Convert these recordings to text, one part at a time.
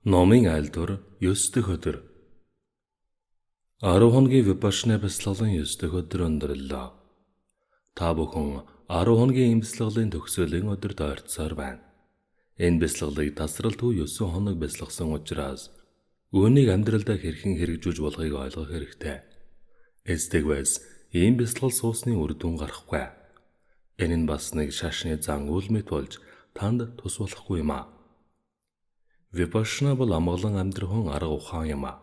Номын айлдвар 9 дэх өдөр. 10 хоногийн Випашна бясалгалын 9 дэх өдөр өндөрлөө. Та бүхэн 10 хоногийн бясалгалын төгсгөлийн өдөрт ойртсоор байна. Энэ бясалгалыг тасралтгүй 9 хоног бясалгасан учраас үүнийг амьдралдаа хэрхэн хэрэгжүүлж болохыг ойлгох хэрэгтэй. Эцдэгвэс ийм бясалгал суусны үр дүн гарахгүй. Энэ нь бас нэг шашны зан үйл мэт болж танд тус болохгүй юм аа. Випашна бол амгалан амьдрахын арга ухаан юм а.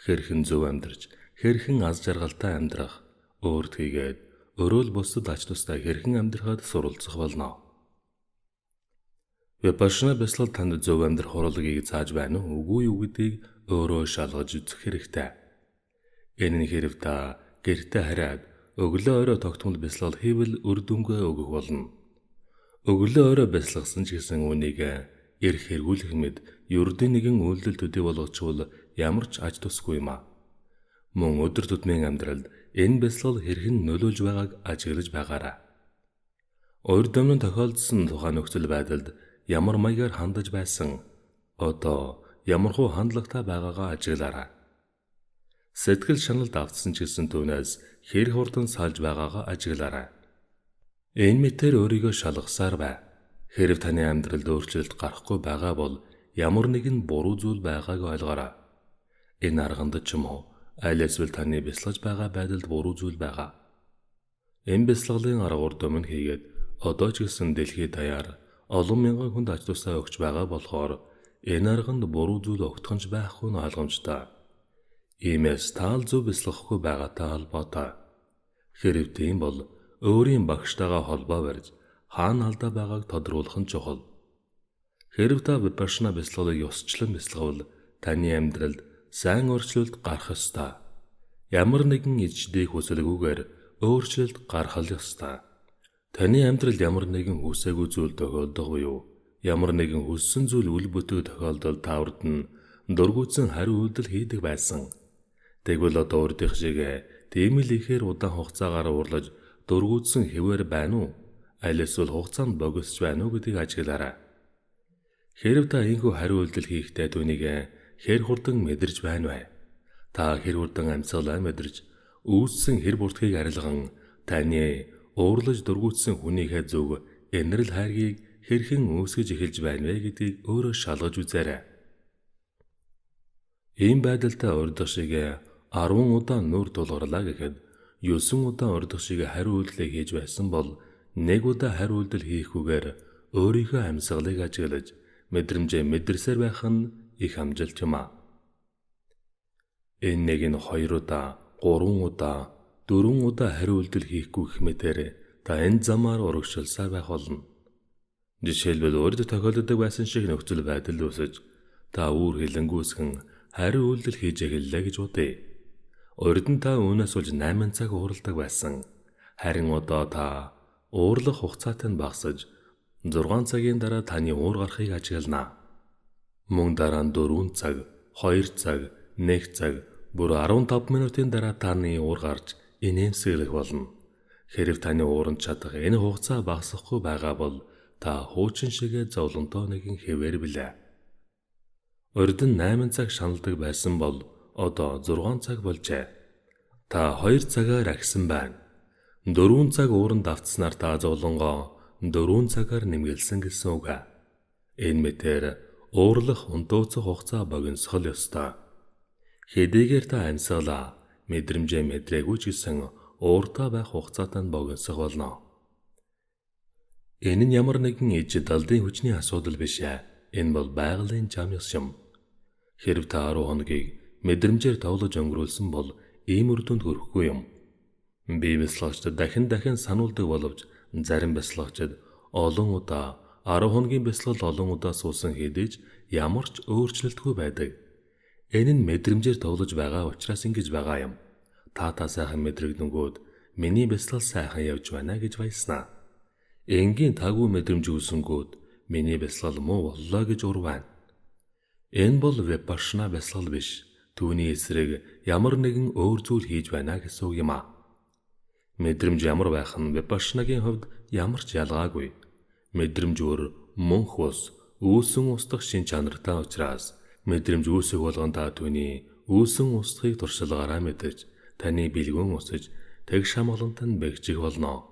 Хэрхэн зөв амьдарч, хэрхэн аз жаргалтай амьдрах, өөрт хийгээд өрөөл бусдад ач тустай хэрхэн амьдрахад суралцах болно. Випашна бясалгал танд зөв амьдрах урлагийг зааж байна уу, үгүй юу гэдгийг өөрөө шалгаж үзэх хэрэгтэй. Энэ нь хэрв та гэртээ хараад өглөө орой тогтмол бясалгал хийвэл үр дүнгээ өгөх болно. Өглөө орой бясалгасан ч гэсэн үүнийг эрх эргүүлэх мэд ердийн нэгэн үйлдэл төдий болгочвол ямар ч ач тусгүй юм а. Мөн өдөр тутмын амьдралд энэ бясалгал хэрхэн нөлөөлж байгааг ажиглаж байгаарай. Урд өмнө тохиолдсон тухайн нөхцөл байдалд ямар маягаар хандаж байсан, одоо ямархуу хандлагатай байгаагаа ажиглаарай. Сэтгэл шаналд автсан ч гэсэн түүнээс хэр хурдан салж байгаагаа ажиглаарай. Энэ мэтээр өөрийгөө шалгасаар бай. Хэрв таны амьдралд өөрчлөлт гарахгүй байгаа бол ямар нэгэн буруу зүйл байгааг ойлгоорой. Энэ арганд ч юм уу, аль эсвэл таны бясалгаж байгаа байдалд буруу зүйл байгаа. Энэ бясалгалын арга урд өмнө хийгээд одоо ч гэсэн дэлхийд даяар олон мянган хүнд ач тусаа өгч байгаа болохоор энэ арганд буруу зүйл огтхонч байхгүй нь ойлгомжтой. Иймээс таал зөв бясалгахгүй байгаатай холбоотой. Хэрв тийм бол өөрийн багштайгаа холбоо барьж хаана алдаа байгааг тодруулах нь чухал. Хэрв та випашна бясалгалыг ёсчлон бясалгавал таны амьдралд сайн өөрчлөлт гарах ёстой. Ямар нэгэн иждээ хүсэлгүйгээр өөрчлөлт гарах л ёстой. Таны амьдралд ямар нэгэн хүсээгүй зүйл тохиолдох буюу ямар нэгэн хүссэн зүйл үл бүтэх тохиолдолд та урд нь дургүйцэн хариу үйлдэл хийдэг байсан. Тэгвэл одоо урдынх шиг тийм л ихээр удаан хугацаагаар уурлаж дургүйцэн хэвээр байна уу? Аль эсвэл хугацаанд богиносч байна уу гэдгийг ажиглаарай. Хэрв та ийнхүү хариу үйлдэл хийхдээ түүнийг хэр хурдан мэдэрч байна вэ? Та хэр хурдан амьсгалаа мэдэрч үүссэн хэр буртгийг арилган таны уурлаж дургүйцсэн хүнийхээ зүг энэрэл хайргийг хэрхэн үүсгэж эхэлж байна вэ гэдгийг өөрөө шалгаж үзээрэй. Ийм байдалтай урдах шиг 10 удаа нүүр тулгарлаа гэхэд 9 удаа урдах шиг хариу үйлдэлийг хийж байсан бол нэг удаа хариу үйлдэл хийхгүйгээр өөрийнхөө амьсгалыг ажиглаж мэдрэмжээ мэдэрсээр байх нь их амжилт юм а. Энэ нэг нь 2 удаа, 3 удаа, 4 удаа хариу үйлдэл хийхгүй гэх мэтээр та энэ замаар урагшилсаар байх болно. Жишээлбэл урд тохиолддог байсан шиг нөхцөл байдал үүсэж та үүр хилэнгүүсгэн хариу үйлдэл хийж эхэллээ гэж бодъё. Урд нь та үүнээс болж 8 цаг ууралдаг байсан. Харин одоо та уурлах хугацаатай нь багасж 6 цагийн дараа таны уур гарахыг ажиглана. Мөн дараа нь 4 цаг, 2 цаг, 1 цаг, бүр 15 минутын дараа таны уур гарч инээмсэглэх болно. Хэрв таны ууранд чадах энэ хугацаа багасахгүй байгаа бол та хуучин шигээ зовлонтой нэгэн хэвээр билээ. Урд нь 8 цаг шаналдаг байсан бол одоо 6 цаг болжээ. Та 2 цагаар ахисан байна. 4 цаг ууранд автснаар та зовлонгоо 4 цагаар нэмгэлсэн гэсэн үг. Энэ мэтээр уурлах унтууцах хугацаа богиносхол ёстой. Хэдийгээр та амьсгалаа мэдрэмжээ мэдрээгүй ч гэсэн ууртай байх хугацаатай нь богиносох болно. Энэ нь ямар нэгэн иж далдын хүчний асуудал биш ээ. Энэ бол байгалийн зам ёс юм. Хэрв та 10 хоногийг мэдрэмжээр тоглож өнгөрүүлсэн бол ийм үр дүнд хүрэхгүй юм. Би бясалгагчдад дахин дахин сануулдаг боловч зарим бясалгагчид олон удаа 10 хоногийн бясалгал олон удаа суусан хэдий ч ямар ч өөрчлөлтгүй байдаг. Энэ нь мэдрэмжээр тоглож байгаа учраас ингэж байгаа юм. Та сайхан мэдрэгдэнгүүд миний бясалгал сайхан явж байна гэж баяснаа. Энгийн таагүй мэдрэмж үүсэнгүүд миний бясалгал муу боллоо гэж ур байна. Энэ бол випашна бясалгал биш. Түүний эсрэг ямар нэгэн өөр зүйл хийж байна гэсэн үг юм а. Мэдрэмж ямар байх нь випашнагийн хувьд ямар ч ялгаагүй. Мэдрэмж өөр мөнх ус үүсэн устдах шин чанартай учраас Мэдрэмж үүсэх болгон та түүний үүсэн устхыг туршилгаараа мэдэж, таны бэлгүүн усаж, тэгш хамгаалант нь бэгжих болно.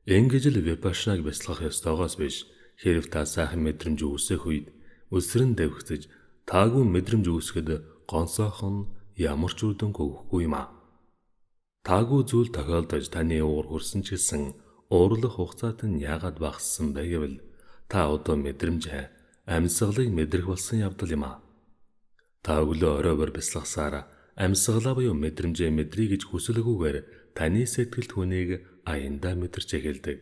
Ингэж л випашнаг бясалгах ёстойгоос биш, хэрв та сайхан мэдрэмж үүсэх үед өсрөн давхицаж, таагүй мэдрэмж үүсгэхэд гонсоох нь ямар ч үр дүнг өгөхгүй юм а. Таагүй зүйл тохиолдож таны уур хүрсэн ч гэсэн уурлах хугацаат нь яагаад багассан бэ гэвэл та одоо мэдрэмжээ, амьсгалыг мэдрэх болсон явдал юм а. Та өглөө орой бор бясалгасаар амьсгалаа буюу мэдрэмжээ мэдрий гэж хүсэлгүйгээр таны сэтгэл түүнийг аяндаа мэдэрч эхэлдэг.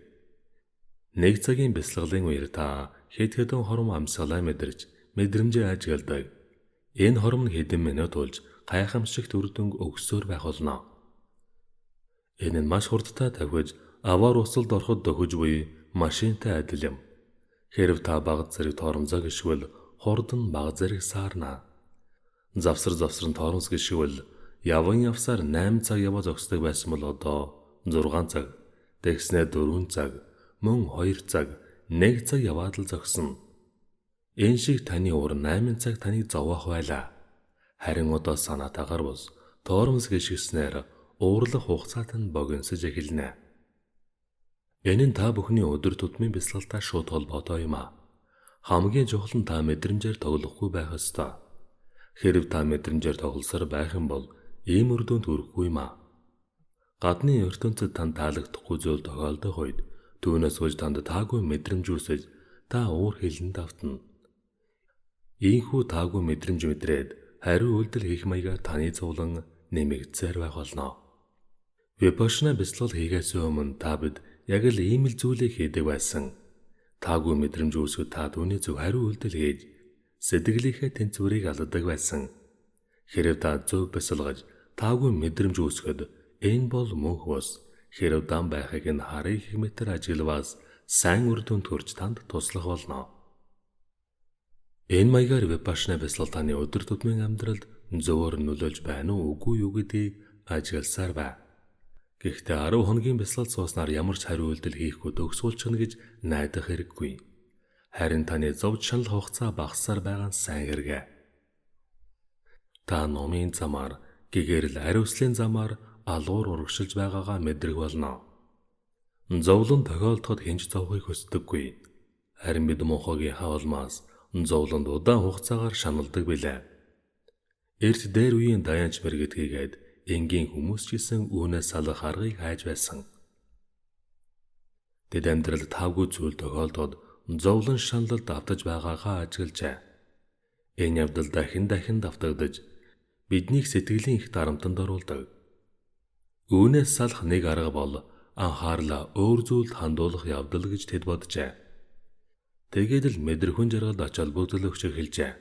Нэг цагийн бясалгалын үеэр та хэд хэдэн хором амьсгалаа мэдэрч мэдрэмжээ ажигладаг. Энэ хором нь хэдэн минут болж гайхамшигт үр дүнг өгсөөр байх болно. Энэ нь маш хурдтай тавхиж аваар усалд ороход дөхөж буй машинтай адил юм. Хэрв та бага зэрэг торомзоо гიშгвэл хурд нь бага зэрэг саарна. Завсар завсран торомс гიშгвэл яван явсаар 8 цаг яваа зогсдог байсан бол одоо 6 цаг, тэгснээр 4 цаг, мөн 2 цаг, 1 цаг яваад л зогсно. Энэ шиг таны уур 8 цаг таныг зовоох байлаа. Харин одоо санаатаагаар бус торомс гიშгэснээр уурлах хугацаат нь богиносож эхэлнэ. Энэ нь та бүхний өдөр тутмын бясалгалтай шууд холбоотой юм а. Хамгийн чухал нь та мэдрэмжээр тоглохгүй байх ёстой. Хэрв та мэдрэмжээр тоглосоор байх юм бол ийм үр дүнд хүрэхгүй юм а. Гадны ертөнцид танд таалагдахгүй зүйл тохиолдох үед түүнээс хойш танд таагүй мэдрэмж үүсэж та уур хилэн давтна. Ийхүү таагүй мэдрэмж мэдрээд хариу үйлдэл хийх маягаар таны зовлон нэмэгдсээр байх болно. Випашна бясалгал хийхээс өмнө та бид яг л ийм л зүйлийг хийдэг байсан. Таагүй мэдрэмж үүсгэхэд та түүний зөв хариу үйлдэл хийж сэтгэлийнхээ тэнцвэрийг алддаг байсан. Хэрв та зөв бясалгаж таагүй мэдрэмж үүсгэхэд энэ бол мөнх бус хэрв дан байхыг нь харъя гэх мэтэр ажиглаваас сайн үр дүнд хүрч танд туслах болно. Энэ маягаар випашна бясалгал таны өдөр тутмын амьдралд зөвөр нөлөөлж байна уу үгүй юу гэдгийг ажигласаар бай. Гэхдээ 10 хоногийн бясалгал сууснаар ямар ч хариу үйлдэл хийхгүй төгсгүүлчихнэ гэж найдах хэрэггүй. Харин таны зовж шаналх хугацаа багасаар байгаа нь сайн хэрэг. Та номын замаар, гэгэрэл ариуслын замаар алгуур урагшилж байгаагаа мэдрэх болно. Зовлон тохиолдоход хэн ч зовхыг хүсдэггүй. Харин бид муухайгийнхаа улмаас зовлонд удаан хугацаагаар шаналдаг билээ. Эрт дээр үеийн даяанч мэргэдгийгээд энгийн хүмүүс ч гэсэн үүнээс салах аргыг хайж байсан. Тэд амьдралд таагүй зүйл тохиолдоход зовлон шаналлд автаж байгаагаа ажиглажээ. Энэ явдал дахин дахин давтагдаж биднийг сэтгэлийн их дарамтанд оруулдаг. Үүнээс салах нэг арга бол анхаарлаа өөр зүйлд хандуулах явдал гэж тэд боджээ. Тэгээд л мэдрэхүйн жаргалд ач холбогдол өгч эхэлжээ.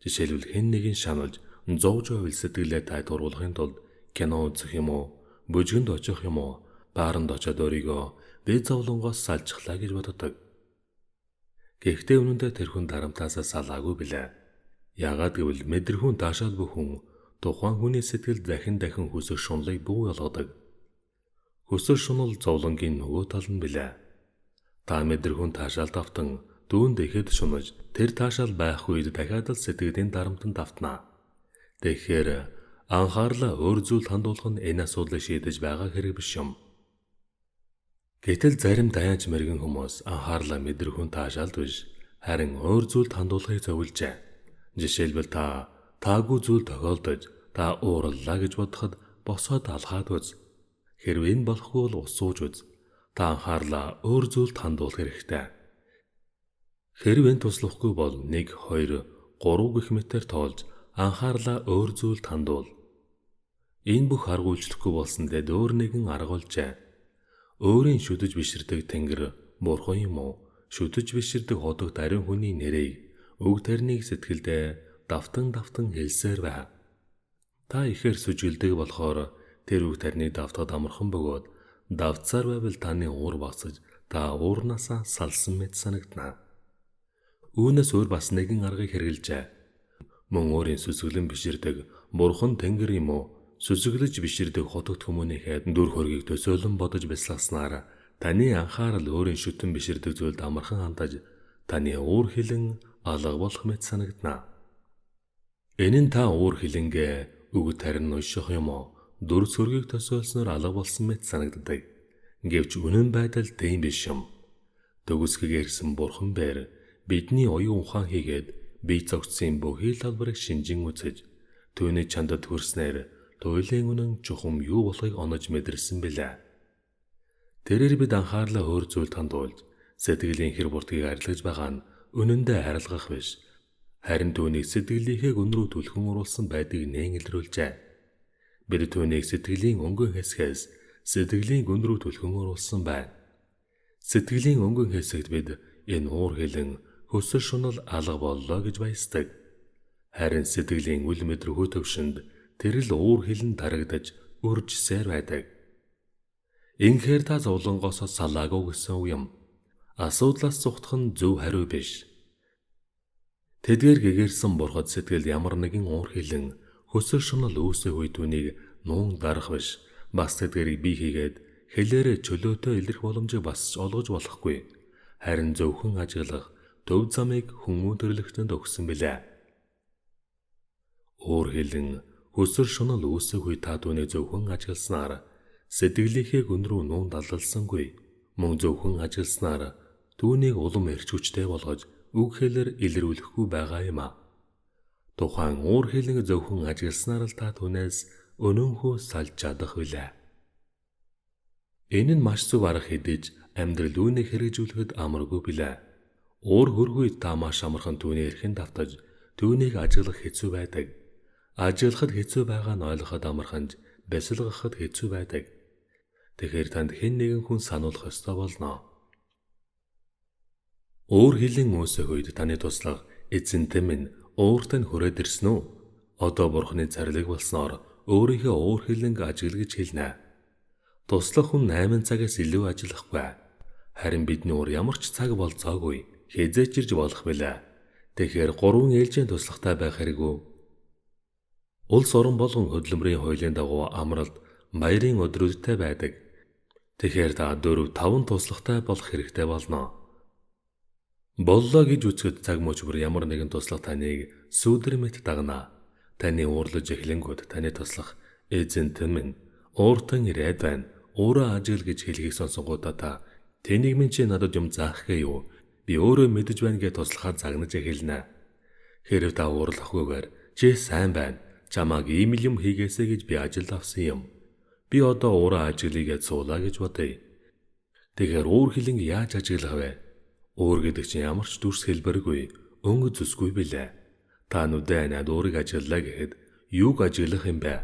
Жишээлбэл хэн нэгэн шаналж зовж байвал сэтгэлээ тайлбарлахын тулд кино үзэх юм уу, бүжгэнд очих юм уу, бааранд очиод өөрийгөө би зовлонгоос салчихлаа гэж боддог. Гэхдээ үнэндээ тэр хүн дарамтаасаа салаагүй билээ. Яагаад гэвэл мэдрэхүйн таашаал бүхэн тухайн хүний сэтгэл дахин дахин хүсэх шунлыг бүү болгодог. Хүсэл шунал зовлонгийн нөгөө тал нь билээ. Та мэдрэхүйн таашаалд автан дүүнд ихэд шунаж тэр таашаал байх үед дахиад л сэтгэлийн дарамтанд автнаа. Тэгэхээр анхаарлаа өөр зүйлд хандуулах нь энэ асуудлыг шийдэж байгаа хэрэг биш юм. Гэтэл зарим даяанч мэрэгэн хүмүүс анхаарлаа мэдрэхүйн таашаалд биш, харин өөр зүйлд хандуулахыг зөвлөжээ. Жишээлбэл та таагүй зүйл тохиолдож та уурлаа гэж бодоход босоод алхаад үз. Хэрв энэ болохгүй бол ус ууж үз. Та анхаарлаа өөр зүйлд хандуулах хэрэгтэй. Хэрв энэ туслахгүй бол 1 2 3 гэх мэтэр тоолж анхаарлаа өөр зүйлд хандуул. Энэ бүх арга үйлчлэхгүй болсон дэд өөр нэгэн арга олжээ. Өөрийн шүдэж биширдэг тэнгэр бурхан юм уу? Шүдэж биширдэг хотогт ариун хүний нэрийг өг тарныг сэтгэлдээ давтан давтан хэлсээр бай. Та ихээр сүжгэлдэг болохоор тэр үг тарныг давтахад амархан бөгөөд давтсаар байвал таны уур багасаж та уурнаасаа салсан мэт санагдана. Үүнээс өөр бас нэгэн аргыг хэрэглэжээ. Мөн өөрийн сүсгэлэн биширдэг бурхан тэнгэр юм уу? Сүсгэлж биширдэг хотогт хүмүүнийхээ дүр хөргийг төсөөлөн бодож бясалгаснаар таны анхаарал өөрийн шүтэн биширдэг зүйлд амархан хандаж таны уур хилэн алга болох мэт санагдана. Энэ нь та уур хилэнгээ үг тарин унших юм уу? Дүр зургийг төсөөлснөөр алга болсон мэт санагддаг. Гэвч үнэн байдал тийм биш юм. Төгсгөг ирсэн бурхан бээр бидний оюун ухаан хийгээд бие зогцсон бүхий л албарыг шинжин үзэж түүний чандад хүрснээр туйлын үнэн чухам юу болохыг онож мэдэрсэн билээ. Тэрээр бид анхаарлаа өөр зүйлд хандуулж сэтгэлийн хэр буртгийг арилгаж байгаа нь үнэндээ арилгах биш. Харин түүнийг сэтгэлийнхээ гүн рүү түлхэн оруулсан байдгийг нээн илрүүлжээ. Бид түүнийг сэтгэлийн өнгөн хэсгээс сэтгэлийн гүн рүү түлхэн оруулсан байна. Сэтгэлийн өнгөн хэсэгт бид энэ уур хилэн хөсөл шунал алга боллоо гэж баясдаг. Харин сэтгэлийн үл мэдрэх төвшөнд тэр л уур хилэн дарагдаж үржсээр байдаг. Инхээр та зовлонгоос салаагүй гэсэн үг юм. Асуудлаас зугтах нь зөв хариу биш. Тэдгээр гэгэрсэн бурхад сэтгэлд ямар нэгэн уур хилэн хөсөл шунал үүсэх үе түүнийг нуун дарах биш. Бас тэдгэрийг бий хийгээд хэлээрээ чөлөөтэй илэрх боломжийг бас олгож болохгүй. Харин зөвхөн ажиглах төв замыг хүмүүн төрлөختөнд өгсөн билээ. Уур хилэн хөсөл шунал үүсэх үе та түүнийг зөвхөн ажигласнаар сэтгэлийнхээ гүн рүү нуун даллалсангүй. Мөн зөвхөн ажигласнаар түүнийг улам эрч хүчтэй болгож үг хэлээр илрүүлэхгүй байгаа юм а. Тухайн уур хилэн зөвхөн ажигласнаар л та түүнээс өнөөнхөө салж чадах билээ. Энэ нь маш зөв арга хэдиж амьдрал үүнийг хэрэгжүүлэхэд амаргүй билээ. Уур хөргүй та маш амархан түүний эрхэн давтаж түүнийг ажиглах хэцүү байдаг. Ажиглахад хэцүү байгаа нь ойлгоход амархан ч бясалгахад хэцүү байдаг. Тэгэхээр танд хэн нэгэн хүн сануулах ёстой болно. Уур хилэн үүсэх үед таны туслах эзэнтэй минь ууртай нь хүрээд ирсэн үү? Одоо бурхны зарлиг болсноор өөрийнхөө уур хилэнг ажигла гэж хэлнэ. Туслах хүн 8 цагаас илүү ажиллахгүй. Харин бидний уур ямар ч цаг болцоогүй хэзээ ч ирж болох билээ. Тэгэхээр 3 ээлжийн туслахтай байх хэрэггүй. Улс орон болгон хөдөлмөрийн хуулийн дагуу амралт баярын өдрүүдтэй байдаг. Тэгэхээр та 4 5 туслахтай болох хэрэгтэй болно. Боллоо гэж үзэхэд цаг мөч бүр ямар нэгэн туслах таныг сүүдэр мэт дагна. Таны уурлаж эхлэнгүүд таны туслах эзэнт минь ууртан ирээд байна. Уураа ажил гэж хэлхийг сонсонгуудаа та тэнийг минь чи надад юм заах гээ юу? Би өөрөө мэдэж байна гэж туслахаар загнаж эхэлнэ. Хэрв та уурлахгүйгээр чи сайн байна. Чамааг ийм л юм хийгээсэй гэж би ажилд авсан юм. Би одоо уураа ажиглая гэж суулаа гэж бодъё. Тэгэхээр уур хилэнг яаж ажиглах вэ? Уур гэдэг чинь ямар ч дүрс хэлбэргүй, өнгө зүсгүй билээ. Та нүдэ аниад уурыг ажиглаа гэхэд юуг ажиглах юм бэ?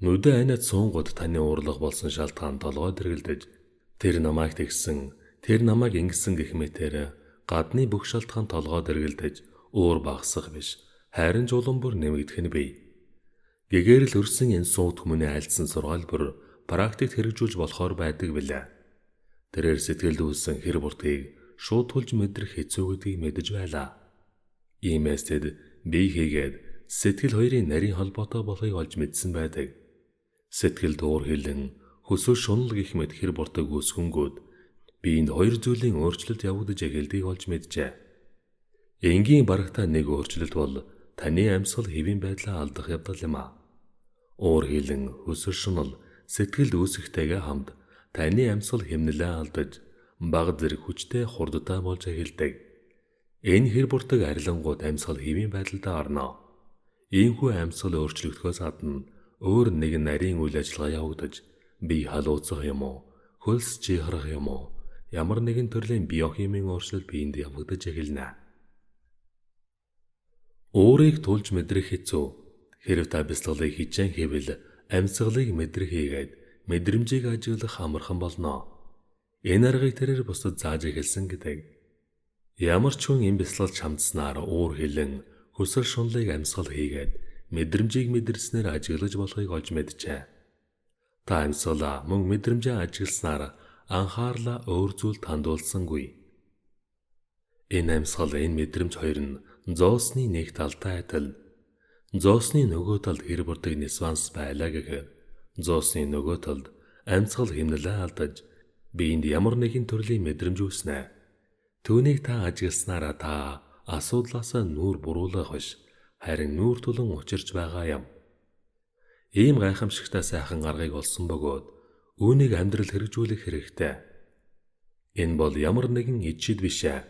Нүдэ аниад суунгууд таны уурлах болсон шалтгаан толгой дэргэлдэж тэр намайг тэгсэн, тэр намайг ингэсэн гэх мэтээр гадны бүх шалтгаан толгой дэргэлдэж уур багасах биш, харин ч улам бүр нэмэгдэх нь бий. Гэгээрэл өрсөн энэ сууд хүмүүний айлдсан сургаал бүр практикт хэрэгжүүлж болохоор байдаг билээ. Тэрээр сэтгэлд үүссэн хэр буртгийг шууд тулж мэдрэх хэцүү гэдгийг мэдэж байлаа. Иймээс тэд бие хийгээд сэтгэл хоёрын нарийн холбоотой болохыг олж мэдсэн байдаг. Сэтгэлд уур хилэн, хөсөө шунал гэх мэт хэр буртаг үүсгэнгүүд биеинд хоёр зүйлийн өөрчлөлт явагдаж эхэлдгийг олж мэджээ. Энгийн барагтаа нэг өөрчлөлт бол таны амьсгал хэвийн байдлаа алдах явдал юм а. Уур хилэн, хөсөл шунал сэтгэлд үүсэхтэйгээ хамт таны амьсгал хэмнэлээ алдаж бага зэрэг хүчтэй хурдтай болж эхэлдэг. Энэ хэр буртаг арилангууд амьсгал хэвийн байдалдаа орно. Иймхүү амьсгал өөрчлөгдөхөөс гадна өөр нэгэн нарийн үйл ажиллагаа явагдаж бие халууцах юм уу, хөлс чихрах юм уу, ямар нэгэн төрлийн биохимийн өөрчлөлт биед явагдаж эхэлнэ. Уурыг тулж мэдрэх хэцүү. Хэрв та бясалгалыг хичээн хийвэл амьсгалыг мэдрэх хийгээд мэдрэмжийг ажиглах амархан болно. Энэ аргыг тэрээр бусдад зааж эхэлсэн гэдэг. Ямар ч хүн энэ бясалгал чамдсанаар уур хилэн хүсэл шунлыг амьсгал хийгээд мэдрэмжийг мэдэрснээр ажиглаж болохыг олж мэджээ. Та амьсгалаа мөн мэдрэмжээ ажигласнаар анхаарлаа өөр зүйлд хандуулсангүй. Энэ амьсгал энэ мэдрэмж хоёр нь зоосны нэг талтай адил. Зоосны нөгөө талд хэр бурдаг нисванс байлаа гэхэд зоосны нөгөө талд амьсгал хэмнэлээ алдаж биеинд ямар нэгэн төрлийн мэдрэмж үүснэ. Түүнийг та ажигласнаараа та асуудлаасаа нүүр буруулах биш, Харин нүүр тулан учирч байгаа юм. Ийм гайхамшигтай сайхан аргыг олсон бөгөөд үүнийг амьдрал хэрэгжүүлэх хэрэгтэй. Энэ бол ямар нэгэн ид шид биш ээ.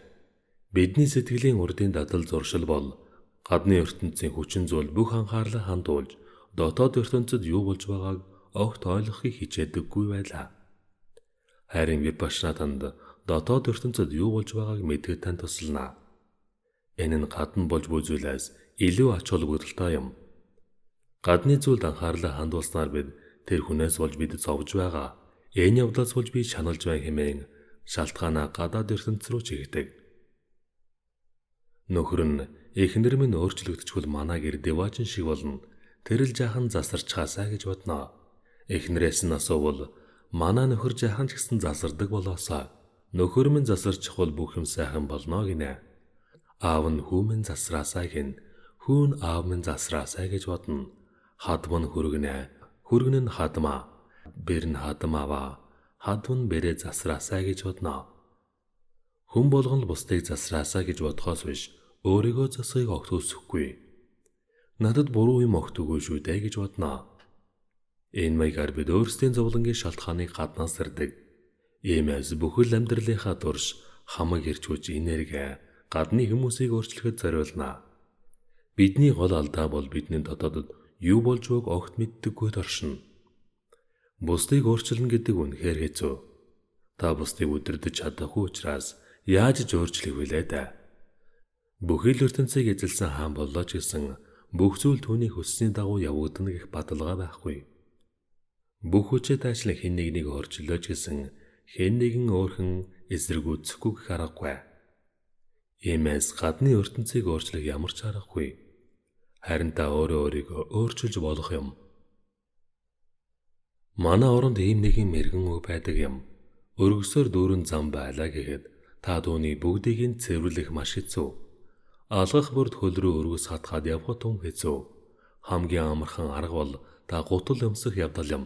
Бидний сэтгэлийн урдын дадал зуршил бол гадны ертөнцийн хүчин зүйл бүх анхаарлаа хандуулж дотоод ертөнцид юу болж байгааг огт ойлгохыг хичээдэггүй байлаа. Харин випашна танд дотоод ертөнцид юу болж байгааг мэдэхэд тань тусална. Энэ нь гадна болж буй зүйлээс илүү ач холбогдолтой юм. Гадны зүйлд анхаарлаа хандуулснаар бид тэр хүнээс болж бид зовж байгаа. Энэ явдлаас болж би шаналж байна хэмээн шалтгаанаа гадаад ертөнц рүү чигдэг. Нөхөр нь эхнэр минь өөрчлөгдчихвөл манай гэр деважин шиг болно. Тэр л жаахан засарчхаасаа гэж бодно. Эхнэрээс нь асуувал манай нөхөр жаахан ч гэсэн засардаг болоосоо. Нөхөр минь засарчихвал бүх юм сайхан болно гинэ. Аав нь хүү минь засраасаа гин. Хүү нь аав минь засраасаа гэж бодно. Хадам нь хүргэнэ. Хүргэн нь хадмаа. Бэр нь хадам аваа. Хадам нь бэрээ засраасаа гэж бодно. Хүн болгон л бусдыг засраасаа гэж бодхоос биш өөрийгөө засахыг огт хүсэхгүй. Надад буруу юм огт үгүй шүү дээ гэж бодно. Энэ маягаар бид өөрсдийн зовлонгийн шалтгааныг гаднаас ирдэг. Иймээс бүхэл амьдралынхаа турш хамаг эрч хүч, энерги гадны хүмүүсийг өөрчлөхөд зориулна. Бидний гол алдаа бол бидний дотоодод юу болж байгааг огт мэддэггүй доршино. Бусдыг өөрчилнө гэдэг үнэхээр хэцүү. Та бусдыг удирдах чадахгүй учраас яаж ч өөрчлөх вүлээ дээ. Бүхий л ертөнцийг эзэлсэн хаан боллоо ч гэсэн бүх зүйл түүний хүссний дагуу явагдана гэх баталгаа байхгүй. Бүх хүчээ дайчлан хэн нэгнийг өөрчлөлөө ч гэсэн хэн нэгэн өөрхөн эсэргүүцэхгүй гэх аргагүй. Иймээс гадны ертөнцийг өөрчлөх ямар ч аргагүй. Харин та өөрөө өөрийгөө өөрчилж болох юм. Манай оронд ийм нэгэн мэргэн үг байдаг юм. Өргөсөөр дүүрэн зам байлаа гэхэд та түүнийг бүгдийг нь цэвэрлэх маш хэцүү. Алгах бүрд хөл рүү өргөс хатгаад явхад тун хэцүү. Хамгийн амархан арга бол та гутал өмсөх явдал юм.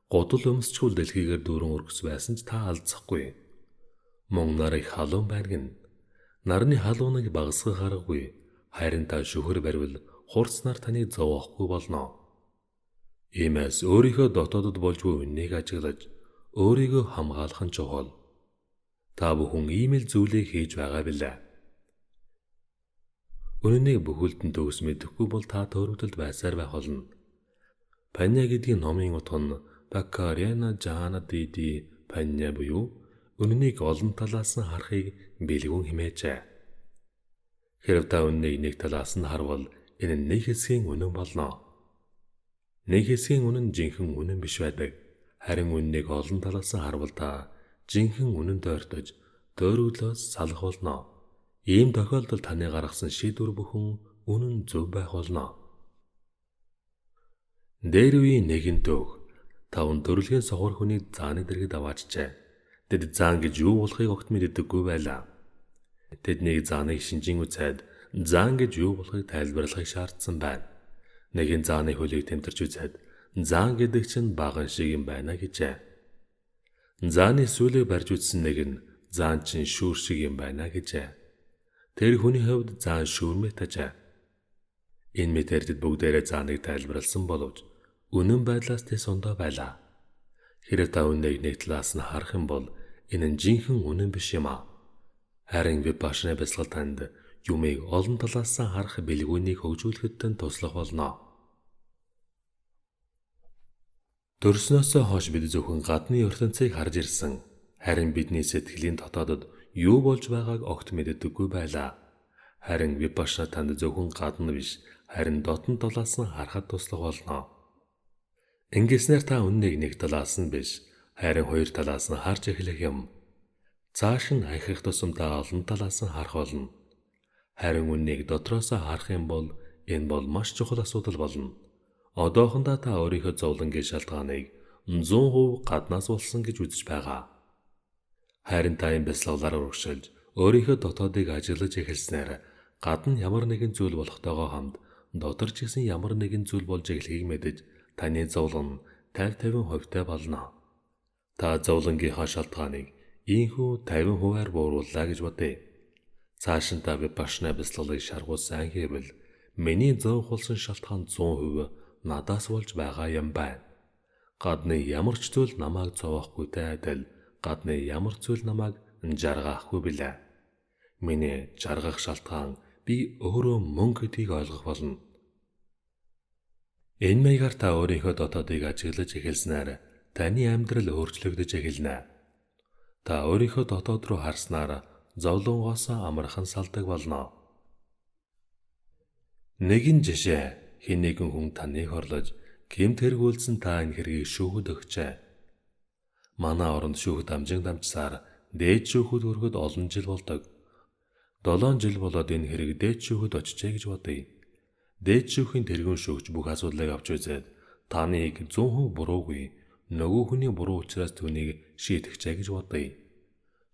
Гутал өмсчүүл дэлхийгээр дүүрэн өргөс байсан ч та алдсахгүй. Мөн нар их халуун байна гин. Нарны халууныг багасгах аргагүй. Харин та шүхэр баривал хурц нар таныг зовоохгүй болно. Иймээс өөрийнхөө дотоодод болж буй үннийг ажиглаж өөрийгөө хамгаалах нь чухал. Та бүхэн ийм л зүйлийг хийж байгаа билээ. Үнэнийг бүхэлд нь төгс мэдэхгүй бол та төөрөгдөлд байсаар байх болно. Панья гэдгийн номын утга нь Бакаряна Жана Диди Панья буюу үнэнийг олон талаас нь харахыг бэлгүүн хэмээжээ. Хэрв та үнэнийг нэг талаас нь харвал энэ нэг хэсгийн үнэн болно. Нэг хэсгийн үнэн жинхэнэ үнэн биш байдаг. Харин үнэнийг олон талаас нь харвал та жинхэнэ үнэнд ойртож төөрөглөөс салах болно. Ийм тохиолдолд таны гаргасан шийдвэр бүхэн үнэн зөв байх болно. Дээр үеийн нэгэн төөх таван төрөлхийн сохор хүнийг зааны дэргэд аваачжээ. Тэд заан гэж юу болохыг огт мэддэггүй байлаа. Тэднийг зааныг шинжин үзээд заан гэж юу болохыг тайлбарлахыг шаардсан байна. Нэгэн зааны хөлийг тэмтэрч үзээд заан гэдэг чинь баган шиг юм байна гэжээ. Зааны сүлийг барьж үзсэн нэг нь заан чинь шүүр шиг юм байна гэжээ. Тэр хүний хувьд заан шүүрмэт ажээ. Энэ мэтэр тэд бүгдээрээ зааныг тайлбарласан боловч үнэн байдлаас тэс ондоо байлаа. Хэрэв та үннийг нэг талаас нь харах юм бол энэ нь жинхэнэ үнэн биш юм аа. Харин випашна бясалгал танд юмыг олон талаас нь харах бэлгүүнийг хөгжүүлэхэд тань туслах болно. Төрснөөсөө хойш бид зөвхөн гадны ертөнцийг харж ирсэн. Харин бидний сэтгэлийн дотоодод юу болж байгааг огт мэддэггүй байлаа. Харин випашна танд зөвхөн гадна биш, харин дотн талаас нь харахад туслах болно. Ингэснээр та үннийг нэг талаас нь биш, харин хоёр талаас нь харж эхлэх юм. Цааш нь ахих тусам та олон талаас нь харах болно. Харин үннийг дотроосоо харах юм бол энэ бол маш чухал асуудал болно. Одоохондоо та өөрийнхөө зовлонгийн шалтгааныг 100% гаднаас болсон гэж үзэж байгаа. Харин та энэ бясалгалаар урагшилж өөрийнхөө дотоодыг ажиглаж эхэлснээр гадна ямар нэгэн зүйл болохтойгоо хамт дотор ч гэсэн ямар нэгэн зүйл болж эхлэхийг мэдэж таны зовлон 50-50% тай болно. Та зовлонгийнхаа шалтгааныг ийнхүү 50%-аар буурууллаа гэж бодъё. Цааш нь та випашна бясалгалыг шаргуу сайн хийвэл миний зовх болсон шалтгаан 100% надаас болж байгаа юм байна. Гадны ямар ч зүйл намайг зовоохгүйтэй адил гадны ямар зүйл намайг жаргаахгүй билээ. Миний жаргах шалтгаан би өөрөө мөн гэдгийг ойлгох болно. Энэ маягаар та өөрийнхөө дотоодыг ажиглаж эхэлснээр таны амьдрал өөрчлөгдөж эхэлнэ. Та өөрийнхөө дотоод руу харснаар зовлонгоос амархан салдаг болно. Нэгэн жишээ, хэн нэгэн хүн таныг хорлож гэмт хэрэг үйлдсэн та энэ хэргийг шүүхэд өгчээ. Манай оронд шүүхэд дамжин дамжсаар дээд шүүхэд хүрэхэд олон жил болдог. 7 жил болоод энэ хэрэг дээд шүүхэд очжээ гэж бодъё. Дээд шүүхийн тэргүүн шүүгч бүх асуудлыг авч үзээд таныг 100% буруугүй, нөгөө хүний буруу учраас түүнийг шийтгэжээ гэж бодъё.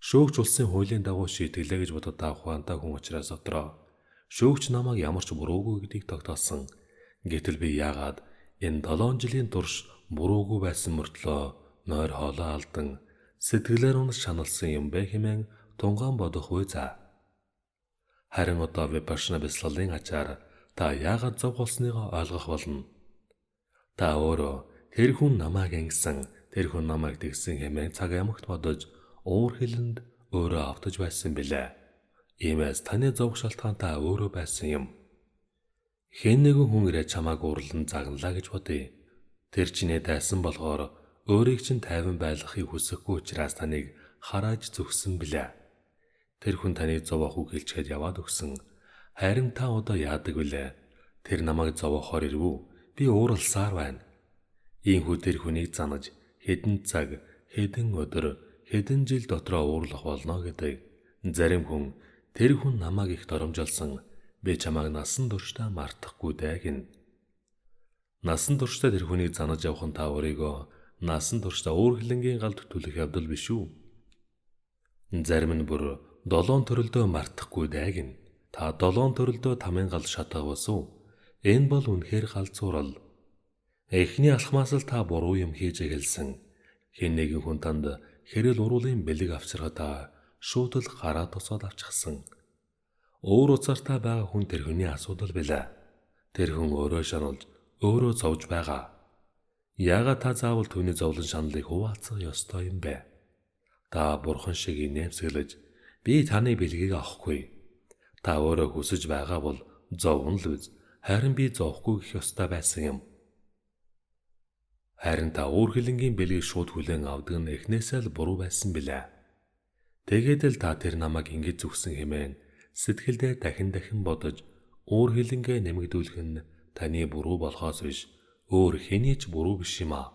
Шүүгч улсын хуулийн дагуу шийтгэлээ гэж бодоод та ухаантай хүн учраас дотроо шүүгч намайг ямар ч буруугүй гэдгийг тогтоосон. Гэтэл би яагаад энэ 7 жилийн турш буруугүй байсан мөртлөө нойр хоолой алдан сэтгэлээр унаж шаналсан юм бэ хэмээн тунгаан бодох үе за. Харин одоо випашна бясалгалын ачаар та яагаад зов болсныгоо ойлгох болно. Та өөрөө тэр хүн намайг ингэсэн, тэр хүн намайг тэгсэн хэмээн цаг ямагт бодож уур хилэнд өөрөө автаж байсан билээ. Иймээс таны зовх шалтгаан та өөрөө байсан юм. Хэн нэгэн хүн ирээд чамайг уурлан загналаа гэж бодъё. Тэр чинээ дайсан болохоор өөрийг чинь тайван байлгахыг хүсэхгүй учраас таныг харааж зүгсэн билээ. Тэр хүн таныг зовоох үг хэлчихэд яваад өгсөн. Харин та одоо яадаг вүлээ? Тэр намайг зовоохоор ирвүү? Би ууралсаар байна. Ийхүү тэр хүнийг занаж хэдэн цаг, хэдэн өдөр, хэдэн жил дотроо уурлах болно гэдэг. Зарим хүн тэр хүн намайг их доромжилсан. Би чамайг насан туршдаа мартахгүй дээ гэнэ. Насан туршдаа тэр хүнийг занаж явах нь та өөрийгөө насан туршдаа уур хилэнгийн галд түлэх явдал биш үү? Зарим нь бүр 7 төрөлдөө мартахгүй дээ гэнэ. Та 7 төрөлдөө тамын гал шатаавас уу? Энэ бол үнэхээр галзуурал. Эхний алхмаас л та буруу юм хийж эхэлсэн. Хэн нэгэн хүн танд хэрэл уруулын бэлэг авчирхад та шууд л гараа тосоод авчихсан. Өөр уцаартай байгаа хүн тэр хүний асуудал билээ. Тэр хүн өөрөө шаналж, өөрөө зовж байгаа. Яагаад та заавал түүний зовлон шаналлыг хуваалцах ёстой юм бэ? Та бурхан шиг инээмсэглэж би таны бэлгийг авахгүй. Та өөрөө хүсэж байгаа бол зовно л үз. Харин би зовхгүй гэх ёстой байсан юм. Харин та уур хилэнгийн бэлгийг шууд хүлээн авдаг нь эхнээсээ л буруу байсан билээ. Тэгээд л та тэр намайг ингэж зүгсэн хэмээн сэтгэлдээ дахин дахин бодож уур хилэнгээ нэмэгдүүлэх нь таны буруу болохоос биш өөр хэний ч буруу биш юм аа.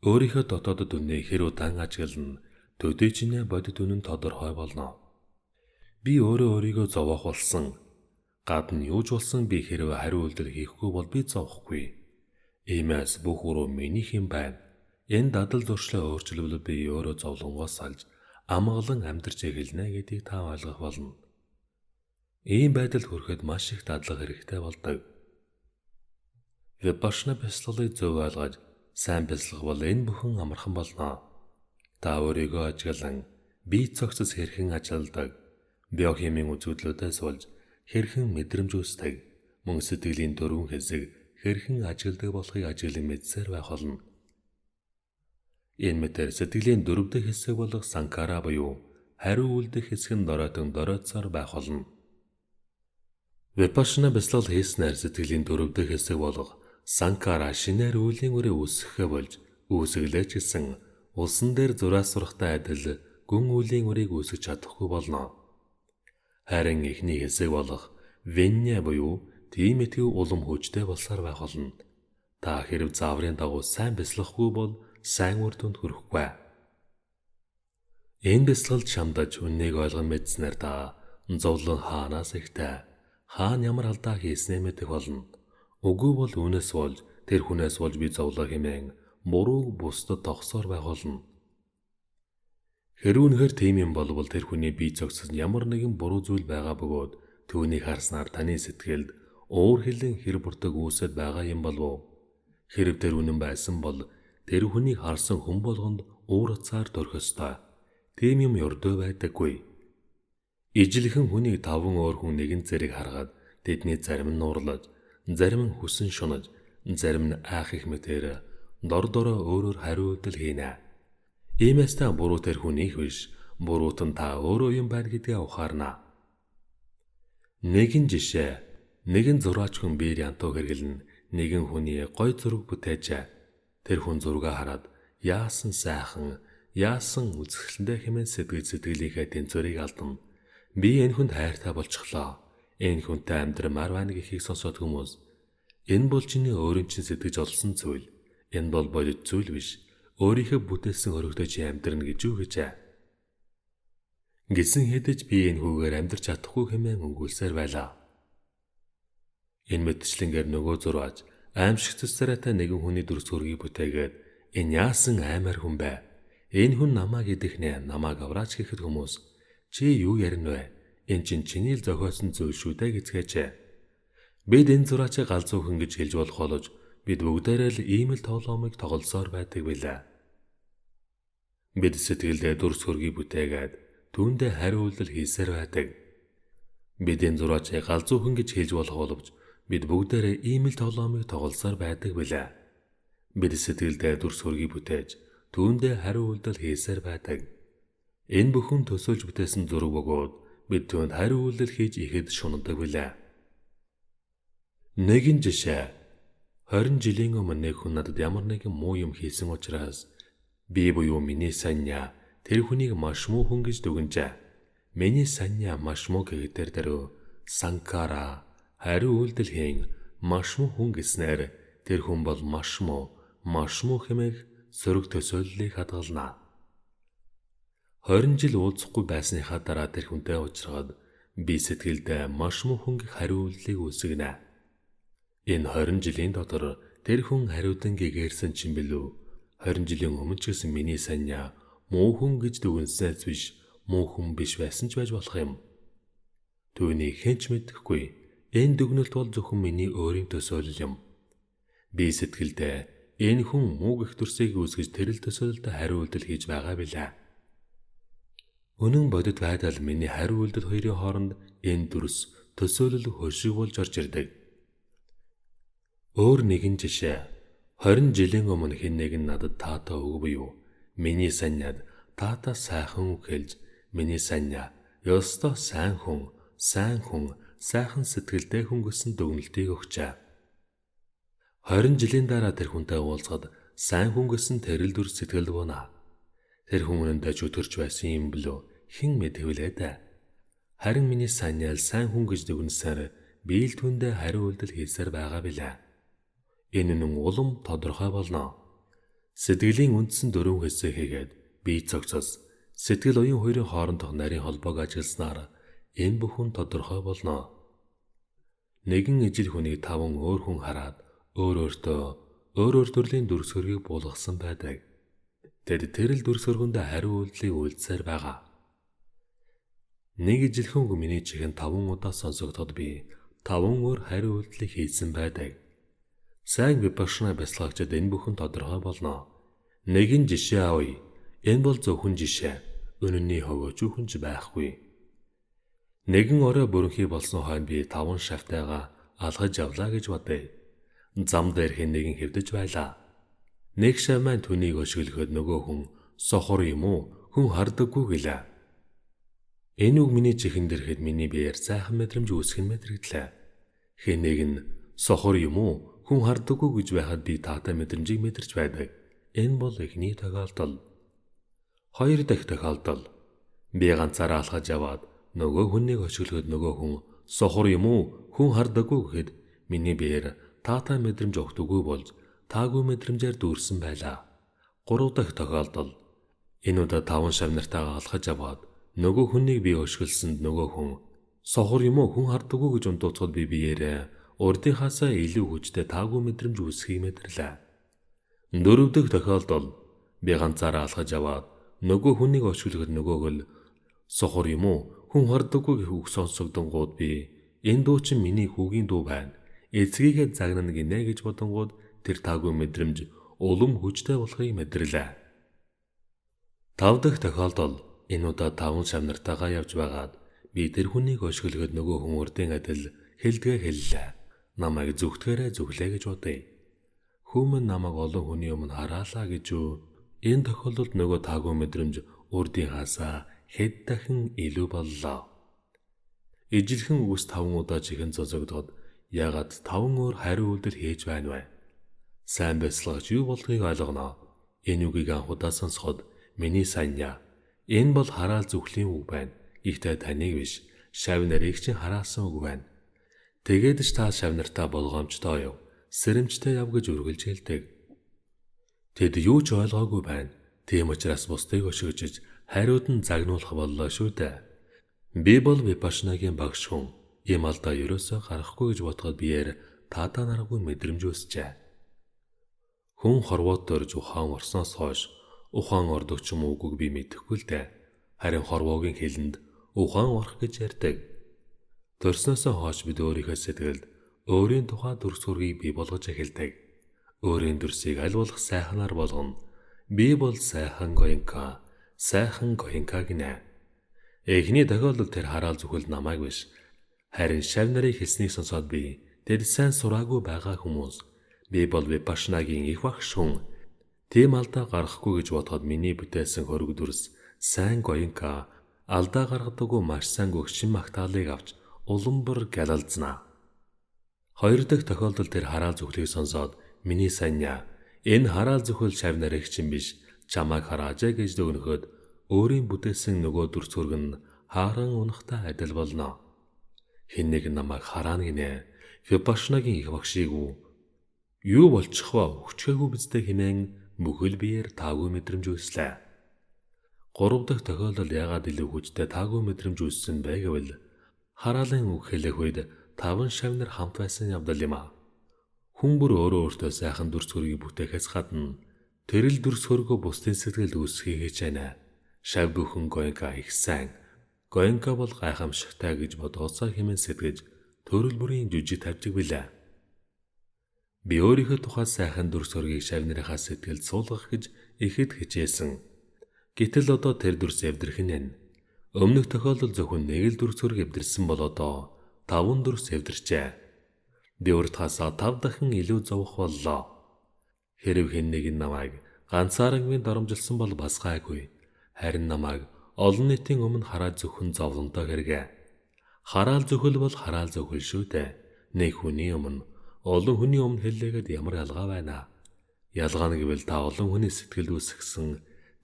Өөрийнхөө дотоодод үннийг хэр удаан ажиглана, төдий чинээ бодит үнэн тодорхой болно. Би өөрөө өөрийгөө зовоох болсон. Гадна юу ч болсон би хэрвээ хариу үйлдэл хийхгүй бол би зовхгүй. Иймээс бүх уруу минийх юм байна. Энэ дадал зуршлаа өөрчилвөл би өөрөө зовлонгоос салж амгалан амьдарч эхэлнэ гэдгийг та ойлгох болно. Ийм байдалд хүрэхэд маш их дадлага хэрэгтэй болдог. Випашна бясалгалыг зөв ойлгож сайн бясалгах бол энэ бүхэн амархан болно. Та өөрийгөө ажиглан бие цогцос хэрхэн ажилладаг, биохимийн үзэгдлүүдээс болж хэрхэн мэдрэмж үүсдэг, мөн сэтгэлийн дөрвөн хэсэг хэрхэн ажигладаг болохыг ажиглан мэдсээр байх болно. Энэ мэтэр сэтгэлийн дөрөв дэх хэсэг болох санкара буюу хариу үйлдэх хэсэг нь доройтон доройтсоор байх болно. Випашна бясалгал хийснээр сэтгэлийн дөрөв дэх хэсэг болох санкара шинээр үйлийн үрээ үүсгэхээ болж үүсгэлээ ч гэсэн улсан дээр зураас сурахтай адил гүн үйлийн үрийг үүсгэж чадахгүй болно. Харин эхний хэсэг болох винья буюу тийм итгэв улам хүчтэй болсоор байх болно. Та хэрв зааврын дагуу сайн бясалгахгүй бол сайн үр дүнд хүрэхгүй. Энэ бясалгалд шамдаж үннийг ойлгон мэдснээр та зовлон хаанаас ихтэй, хаана ямар алдаа хийснээ мэдэх болно. Үгүй бол үүнээс болж тэр хүнээс болж би зовлоо хэмээн бурууг бусдад тогсоор байх болно. Хэрв үнэхээр тийм юм болвол тэр хүний бие зогссон ямар нэгэн буруу зүйл байгаа бөгөөд түүнийг харснаар таны сэтгэлд уур хилэн хэр бурдаг үүсэд байгаа юм болов уу? Хэрв тэр үнэн байсан бол тэр хүнийг харсан хүн болгонд уур уцаар төрөх ёстой. Тийм юм ердөө байдаггүй. Ижилхэн хүнийг 5 өөр хүн нэгэн зэрэг харгаад Тэдний зарим нь нуурлаж, зарим нь хүсэн шунаж, зарим нь айх их мэтээр дор дороо өөрөөр хариу үйлдэл хийнэ. Иймээс та буруу тэр хүнийх биш, буруутан та өөрөө юм байна гэдгээ ухаарна. Нэгэн жишээ. Нэгэн зураач хүн биер янтуу хэрэглэн нэгэн хүний гой зураг бүтээжээ. Тэр хүн зургаа хараад яасан сайхан, яасан үзэсгэлэнтэй хэмээн сэтгэж сэтгэлийнхээ тэнцвэрийг алдана. Би энэ хүнд хайртай болчихлоо. Энэ хүнтэй амьдрмаар байна гэхийг сонсоод хүмүүс энэ бол чиний өөрийн чинь сэтгэж олсон зүйл. Энэ бол бодит зүйл биш. Өөрийнхөө бүтээсэн өрөгтэй чи амьдрна гэж юу гэжээ. Гэсэн хэдиж би энэ хүүгээр амьдрч чадахгүй хэмээн өгүүлсээр байлаа. Энэ мэтчлэнгээр нөгөө зураач аимшиг цэцэрэтэй нэгэн хүний дүрс хөргийг бүтээгээд энэ яасан аймаар хүн бэ? Энэ хүн намайг идэх нэ, намайг авраач гэхэд хүмүүс чи юу ярина вэ? Энэ чинь чиний л зохиосон зүйл шүү дээ гэцгээжээ. Бид энэ зураачийг галзуу хүн гэж хэлж болох боловч бид бүгдээрээ л ийм л тоглоомыг тоглосоор байдаг билээ. Бид сэтгэлдээ дүрс хөргийг бүтээгээд түүндээ хариу үйлдэл хийсээр байдаг. Бид энэ зураачийг галзуу хүн гэж хэлж болох боловч бид бүгдээрээ ийм л тоглоомыг тоглосоор байдаг билээ. Бид сэтгэлдээ дүрс хөргийг бүтээж түүндээ хариу үйлдэл хийсээр байдаг. Энэ бүхэн төсөөлж бүтээсэн зураг бөгөөд бид түүнд хариу үйлдэл хийж ихэд шунадаг билээ. Нэгэн жишээ. 20 жилийн өмнө нэг хүн надад ямар нэгэн муу юм хийсэн учраас би буюу миний санья тэр хүнийг маш муу хүн гэж дүгнжээ. Миний санья маш муу гэхэд дээр санкара хариу үйлдэл хийн маш муу хүн гэснээр тэр хүн бол маш муу хэмээх сөрөг төсөөллийг хадгална. 20 жил уулзахгүй байсныхаа дараа тэр хүнтэй уулзрахад би сэтгэлдээ маш муу хүн гэх хариу үйлдлийг үүсгэнэ. Энэ 20 жилийн дотор тэр хүн хариудан гэгээрсэн чинь билүү? 20 жилийн өмнө ч гэсэн миний санья муу хүн гэж дүгнэснээс биш муу хүн биш байсан ч байж болох юм. Түүнийг хэн ч мэдэхгүй. Энэ дүгнэлт бол зөвхөн миний өөрийн төсөөлөл юм. Би сэтгэлдээ энэ хүн муу гэх дүрсийг үүсгэж тэрэл төсөөлөлд хариу үйлдэл хийж байгаа билээ. Үнэн бодит байдал миний хариу үйлдэл хоёрын хооронд энэ дүрс төсөөлөл хөшиг болж орж ирдэг. Өөр нэгэн жишээ. 20 жилийн өмнө хэн нэгэн надад таатай үг буюу миний саньяд таатай сайхан үг хэлж миний санья ёстой сайн хүн, сайхан сэтгэлтэй хүн гэсэн дүгнэлтийг өгчээ. 20 жилийн дараа тэр хүнтэй уулзахад сайн хүн гэсэн тэрэл дүр сэтгэл буuna. Тэр хүн үнэндээ чөтгөрч байсан юм билүү? Хэн мэдэх вүлээ дээ. Харин миний саньяал сайн хүн гэж дүгнэсээр би л түүндээ хариу үйлдэл хийсээр байгаа билээ. Энэ үнэн улам тодорхой болно. Сэтгэлийн үндсэн дөрвөн хэсэг хийгээд бие цогцос сэтгэл уян хоёрын хоорондох нарийн холбоог ажилласнаар энэ бүхэн тодорхой болно. Нэгэн ижил хүнийг таван өөр хүн хараад өөр өөртөө өөр өөр төрлийн дүрс хөргийг буулгасан байдаг. Тэд тэрэл дүрс хөргөндөө хариу үйлдлийг үйлдсээр байгаа. Нэг ижил хүн миний чихэнд 5 удаа сонсогдоход би 5 өөр хариу үйлдлийг хийсэн байдаг. Сайн випашна бясалгагчид энэ бүхэн тодорхой болно. Нэгэн жишээ авъя. Энэ бол зөвхөн жишээ. Үнэнний хөвөөч хүн ч байхгүй. Нэгэн орой бүрэнхий болсон хойно би 5 шавтайгаа алхаж явлаа гэж бодъё. Зам дээр хэн нэгэн хэвдэж байлаа. Нэг шав маань түүнийг өшиглөхөд нөгөө хүн сохор юм уу? Хүн хардаггүй гэлээ. Энэ үг миний чихэн дэрхэд миний биеэр сайхан мэдрэмж үүсгэн мэдрэгдлээ. Хэн нэг нь сохор юм уу? Хүн хардаггүй гэж байхад би таатай мэдрэмжийг мэдэрч байдаг. Энэ бол эхний тохиолдол. Хоёр дахь тохиолдол. Би ганцаараа алхаж яваад нөгөө хүнийг өшиглөхөд нөгөө хүн сохор юм уу? Хүн хардаггүй гэхэд миний биеэр таатай мэдрэмж огтгүй болж таагүй мэдрэмжээр дүүрсэн байлаа. Гурав дахь тохиолдол. Энэ удаа 5 шав нартайгаа алхаж яваад нөгөө хүнийг би өшиглсөнд нөгөө хүн сохор юм уу? Хүн хардаггүй гэж унтууцхад би биеэрээ урдынхаасаа илүү хүчтэй таагүй мэдрэмж үүсхийг мэдэрлээ. Дөрөв дэх тохиолдол. Би ганцаараа алхаж яваад нөгөө хүнийг өшиглөхөд нөгөөх л сохор юм уу? Хүн хардаггүй гэх үг сонсогдонгууд би энэ дуу чинь миний хүүгийн дуу байна. Эцгийгээ загнана гинэ гэж бодонгууд тэр таагүй мэдрэмж улам хүчтэй болохыг мэдэрлээ. Тав дахь тохиолдол. Энэ удаа 5 шав нартайгаа явж байгаад би тэр хүнийг өшиглөхөд нөгөө хүн урдын адил Хэлдгээ хэллээ. Намайг зүгтгэрээ зүглээ гэж бодъё. Хүмүүн намайг олон хүний өмнө хараалаа гэж юу? Энэ тохиолдолд нөгөө таагүй мэдрэмж урдын хаасаа хэд дахин илүү боллоо. Ижилхэн үгс 5 удаа чихэн зозогдоход яагаад 5 өөр хариу үйлдэл хийж байна вэ? Сайн бясалгагч юу болдгийг ойлгоно. Энэ үгийг анх удаа сонсоход миний санья. Энэ бол хараал зүхлийн үг байна. Гэхдээ таныг биш, шав нарыг чинь хараасан үг байна. Тэгээд ч та шав нартаа болгоомжтой яв, сэрэмжтэй яв гэж үргэлж хэлдэг. Тэд юу ч ойлгоогүй байна. Тийм учраас бусдыг өшөөжж хариуд нь загнуулах боллоо шүү дээ. Би бол Випашнагийн багш хүн. Ийм алдаа ерөөсөө гарахгүй гэж бодоход биеэр таадаа наргүй мэдрэмж үүсжээ. Хүн хорвоод дөрж ухаан орсноос хойш ухаан ордог ч юм уугүйг би мэдэхгүй л дээ. Харин хорвоогийн хэлэнд ухаан орох гэж ярьдаг. Төрснөөсөө хойш бид өөрийнхөө сэтгэлд өөрийн тухай дүрс хөргийг бий болгож эхэлдэг. Өөрийн дүрсийг аль болох сайхнаар болгоно. Би бол сайхан Гоенка, сайхан Гоенка гинэ. Эхний тохиолдолд тэр хараал зүхэл намайг биш. Харин шав нарыг хэлснийг сонсоод би тэд сайн сураагүй байгаа хүмүүс. Би бол Випашнагийн их багш хүн. Тийм алдаа гаргахгүй гэж бодоход миний бүтээсэн хөрөг дүрс сайн Гоенка алдаа гаргадаггүй маш сайн гөгшин магтаалыг авч улам бүр гялалзнаа. Хоёр дахь тохиолдолд тэр хараал зүхлийг сонсоод миний санья энэ хараал зүхэл шав нарыг чинь биш чамайг хараажээ гэж дүгнэхэд өөрийн бүтээсэн нөгөө дүрс хөргөн хааран унахтай адил болно. Хэн нэг намайг хараана гинэ. Випашнагийн их багшийг үү? Юу болчих вэ? Хүчгээгүй биздээ хэмээн бүхэл биеэр таагүй мэдрэмж үүслээ. Гурав дахь тохиолдолд яагаад илүү хүчтэй таагүй мэдрэмж үүссэн бэ гэвэл хараалын үг хэлэх үед 5 шавнар нар хамт байсан явдал юм аа. Хүн бүр өөрөө өөртөө сайхан дүрс хөргийг бүтээхээс гадна тэр л дүрс хөргөө бусдын сэтгэлд үүсгэхийг хичээнэ. Шав бүхэн Гоенка их сайн. Гоенка бол гайхамшигтай гэж бодоосоо хэмээн сэтгэж төрөл бүрийн жүжиг тавьдаг билээ. Би өөрийнхөө тухай сайхан дүрс хөргийг шав нарынхаа сэтгэлд суулгах гэж ихэд хичээсэн. Гэтэл одоо тэр дүрс эвдэрх нь. Өмнөх тохиолдол зөвхөн нэг л дүрс хөрг эвдэрсэн бол одоо 5 дүрс эвдэрчээ. Би урдхаасаа 5 дахин илүү зовох боллоо. Хэрв хэн нэг нь намайг ганцаарангүй доромжилсан бол бас гайгүй. Харин намайг олон нийтийн өмнө хараад зөвхөн зовлонтой хэрэг. Хараал зөвхөл бол хараал зөвхөл шүү дээ. Нэг хүний өмнө олон хүний өмнө хэллээгээд ямар ялгаа байна. Ялгаа нь гэвэл та олон хүний сэтгэлд үүсгэсэн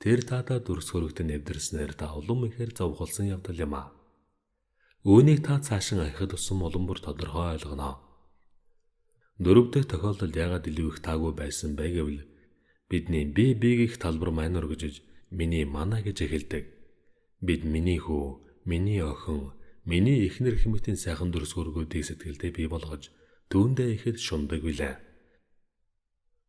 тэр таадаа дүрс хөрөгтөн нэвдэрснээр та улам ихээр зовхолсон явдал юм аа. Үүнийг та цаашин аяхад тусам улам бүр тодорхой ойлгоно. Дөрөв дэх тохиолдолд яагаад илүү их таагүй байсан бэ гэвэл бидний бие биеийг талбар маань өргөжж миний манай гэж эхэлдэг. Бид миний хүү, миний охин, миний эхнэр хэмэтийн сайхан дүрс хөргүүдийг сэтгэлдээ бий болгож түүндээ ихэд шундаг билээ.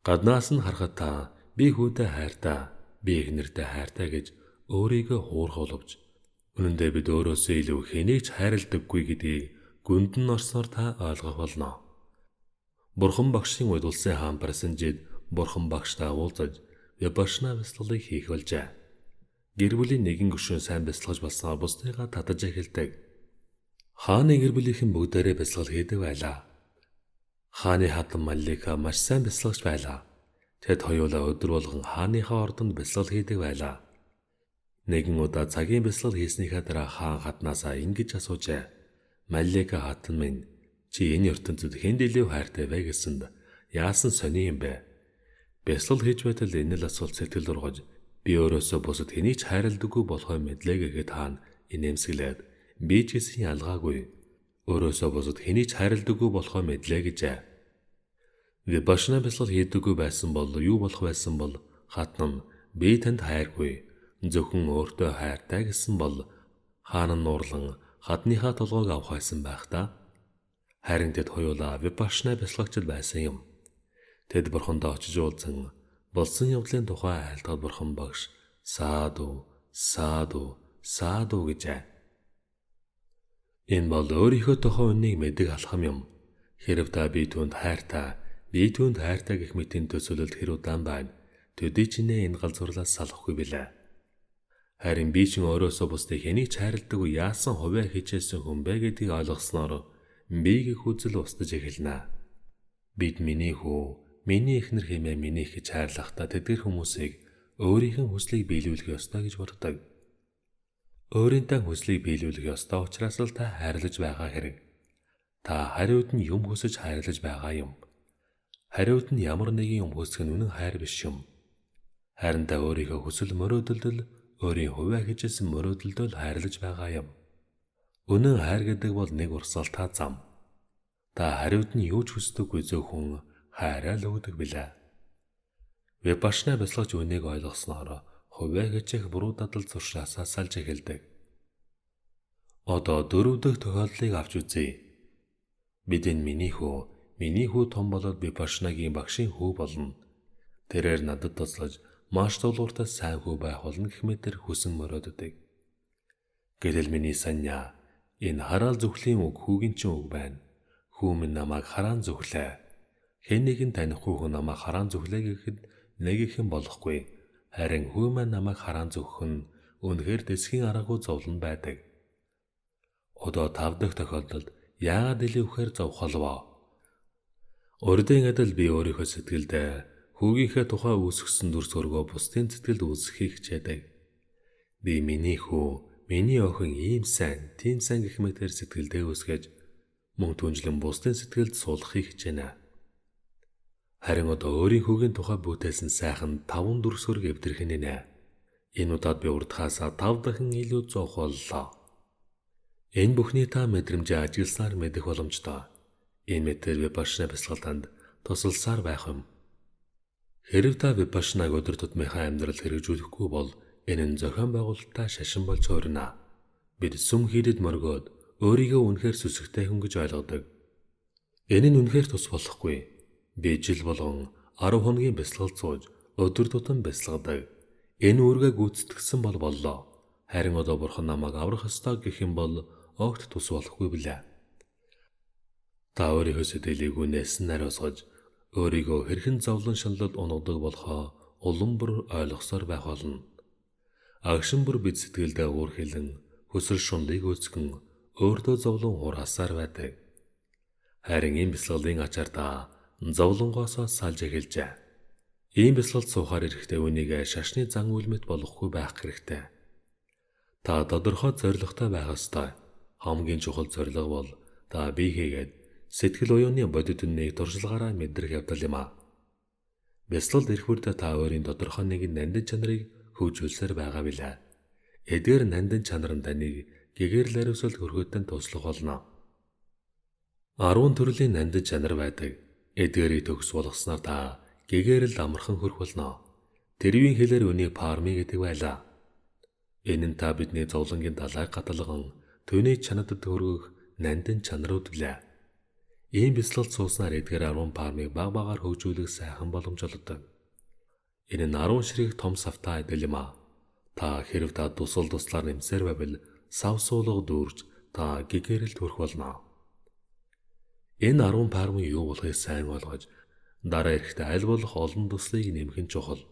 Гаднаас нь харахад та би хүүдээ хайртай, би эхнэртэй хайртай гэж өөрийгөө хуурхуулвч үнэн дээр бид өөрөөсөө илүү хэнийг ч хайрладаггүй гэдгийг гүнд нь орсноор та ойлгох болно. Бурхан багшийн үед улсын хаан Прасанжид бурхан багштай уулзаж Випашна бясалгалыг хийх болжээ. Гэр бүлийн нэгэн гишүүн сайн бясалгаж болсноор бусдыгаа татаж эхэлдэг. Хааны гэр бүлийнхэн бүгдээрээ бясалгал хийдэг байлаа. Хааны хатан Маллика маш сайн бясалгагч байлаа. Тэд хоёулаа өдөр болгон хааныхаа ордонд бясалгал хийдэг байлаа. Нэгэн удаа цагийн бясалгал хийснийхаа дараа хаан хатнаасаа ингэж асуужээ. Маллика хатан минь, чи энэ ертөнцид хэнд илүү хайртай вэ гэсэнд яасан сони юм бэ? Бясалгал хийж байтал энэ л асуулт сэтгэл ургаж би өөрөөсөө бусад хэнийг ч хайрладаггүй болохоо мэдлээ гэхэд хаан инээмсэглээд би ч гэсэн ялгаагүй. Өөрөөсөө бусад хэнийг ч хайрладаггүй болохоо мэдлээ гэжээ. Випашна бясалгал хийдэггүй байсан бол юу болох байсан бол хатан би танд хайргүй. Зөвхөн өөртөө хайртай гэсэн бол хаан нь нуурлан хадныхаа толгойг авах байсан байх та. Харин тэд хоёулаа випашна бясалгагчид байсан юм. Тэд бурхандаа очиж уулзан болсон явдлын тухай айлтгад бурхан багш сааду сааду сааду гэжээ. Энэ бол өөрийнхөө тухай үннийг мэддэг алхам юм. Хэрв та би түүнд хайртай, би түүнд хайртай гэх мэтийн төсөөлөлд хэр удаан байна. Төдий чинээ энэ галзуурлаас салахгүй билээ. Харин би чинь өөрөөсөө бусдыг хэнийг ч хайрладаггүй яасан хувиа хичээсэн хүн бэ гэдгийг ойлгосноор бие гэх үзэл устж эхэлнэ. Бид миний хүү, миний эхнэр хэмээн миний гэж хайрлахдаа тэдгэр хүмүүсийг өөрийнх нь хүслийг биелүүлэх ёстой гэж боддог. Өөрийнхөө хүслийг биелүүлэх ёстой учраас л та хайрлаж байгаа хэрэг. Та хариуд нь юм хүсэж хайрлаж байгаа юм. Хариуд нь ямар нэгэн юм хүсэх нь үнэн хайр биш юм. Харин та өөрийнхөө хүсэл мөрөөдөлд л өөрийн хувиа хичээсэн мөрөөдөлд л хайрлаж байгаа юм. Үнэн хайр гэдэг бол нэг урсгалтай зам. Та хариуд нь юу ч хүсдэггүй зөвхөн хайраа л өгдөг билээ. Випашна бясалгаж үнийг ойлгосноор хувиа хичээх буруу дадал зуршаасаа салж эхэлдэг. Одоо дөрөв дэх тохиолдлыг авч үзье. Бид энэ миний хүү том болоод випашнагийн багшийн хүү болно. Тэрээр надад туслаж маш дуулууртай сайн хүү байх болно гэх мэтэр хүсэн мөрөөддөг. Гэтэл миний санья энэ хараал зүхлийн үг хүүгийн чинь үг байна. Хүү минь намайг хараан зүхлээ. Хэн нэгэн танихгүй хүн намайг хараан зүхлээ гэхэд нэг их юм болохгүй. Харин хүү маань намайг хараан зүхэх нь үнэхээр дэсхийн аргагүй зовлон байдаг. Одоо тав дахь тохиолдолд яагаад илүү ихээр зовхолвоо? Урдын адил би өөрийнхөө сэтгэлдээ хүүгийнхээ тухай үүсгэсэн дүрс өргөө бусдын сэтгэлд үүсгэхийг хичээдэг. Би миний хүү, миний охин ийм сайн, тийм сайн гэх мэтэр сэтгэлдээ үүсгэж мөн түнжлэн бусдын сэтгэлд суулгахыг хичээнэ. Харин одоо өөрийн хүүгийн тухай бүтээсэн сайхан 5 дүрс өрг эвдэрх нэ. Энэ удаад би урдхаасаа 5 дахин илүү зовх боллоо. Энэ бүхний та мэдрэмжээ ажигласнаар мэдэх боломжтой. Энэ мэтэр випашна бясалгал танд тусалсаар байх юм. Хэрв та випашнаг өдөр тутмынхаа амьдрал хэрэгжүүлэхгүй бол энэ нь зохион байгуулалттай шашин болж хуурна. Бид сүм хийдэд мөргөөд өөрийгөө үнэхээр сүсэгтэй хүн гэж ойлгодог. Энэ нь үнэхээр тус болохгүй. Би жил болгон 10 хоногийн бясалгал сууж өдөр тутам бясалгадаг. Энэ үүргээ гүйцэтгсэн бол боллоо. Харин одоо бурхан намайг аврах ёстой гэх юм бол огт тус болохгүй билээ. Та өөрийнхөө сэтгэлийг үнээс нь хариуцгаж өөрийгөө хэрхэн зовлон шаналлд унгадаг болохоо улам бүр ойлгосоор байх болно. Агшин бүр бид сэтгэлдээ уурхилэн хүсэл шунлыг үүсгэн өөртөө зовлон хураасаар байдаг. Харин ийм бясалгалын ачаар та зовлонгоосоо салж эхэлжээ. Ийм бясалгалд суухаар эрэхтэй үнийг шашны зан үйл мэт болохгүй байх хэрэгтэй. Та тодорхой зорилготой байх ёстой. Хамгийн чухал зорилго бол та бие хийгээд сэтгэл уюуны бодит үннийг туршлагаараа мэдрэх явдал юм аа. Бясалгалд ирэх бүрдээ та өөрийн тодорхой нэгэн нандин чанарыг хөгжүүлсээр байгаа билээ. Эдгээр нандин чанар нь таныг гэгэрэл ариусгалд хүрэхэд туслах болно. 10 төрлийн нандин чанар байдаг. Эдгээрийг төгс болгосноор та гэгэрэлд амархан хүрэх болно. Тэрвийн хэлээр үнийг парми гэдэг байлаа. Энэ нь та бидний зовлонгийн далайг гадалган түүний чанадад хөргөх нандин чанарууд билээ. Ийм бясалгалд сууснаар эдгээр 10 пармыг баг багаар хөгжүүлэх сайхан боломж олгодог. Энэ нь 10 ширхэг том савтай адил юм аа. Та хэрв та тусал туслаар нэмсээр байвал сав суулга дүүрж та гэгэрэлд хүрэх болно. Энэ 10 пармын юу болохыг сайн ойлгож дараа эрэхтээ аль болох олон туслыг нэмэх нь чухал.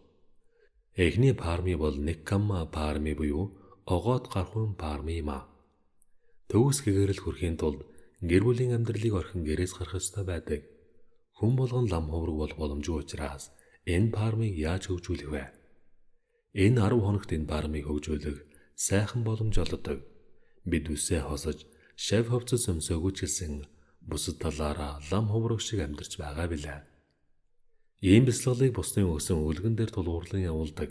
Эхний парми бол неккамма парми буюу огоод гарахуйн парми юм аа. Төгс гэгэрэл хүрэхийн тулд гэр бүлийн амьдралыг орхин гэрээс гарах ёстой байдаг. Хүн болгон лам хувраг болох боломжгүй учраас энэ пармыг яаж хөгжүүлэх вэ? Энэ 10 хоногт энэ пармыг хөгжүүлэх сайхан боломж олгодог. Бид үсээ хосож, шав хувцас өмсөөгүй ч гэсэн бусад талаараа лам хувраг шиг амьдарч байгаа билээ. Ийм бясалгалыг бусдын өгсөн өвлгөн дээр тулгуурлан явуулдаг.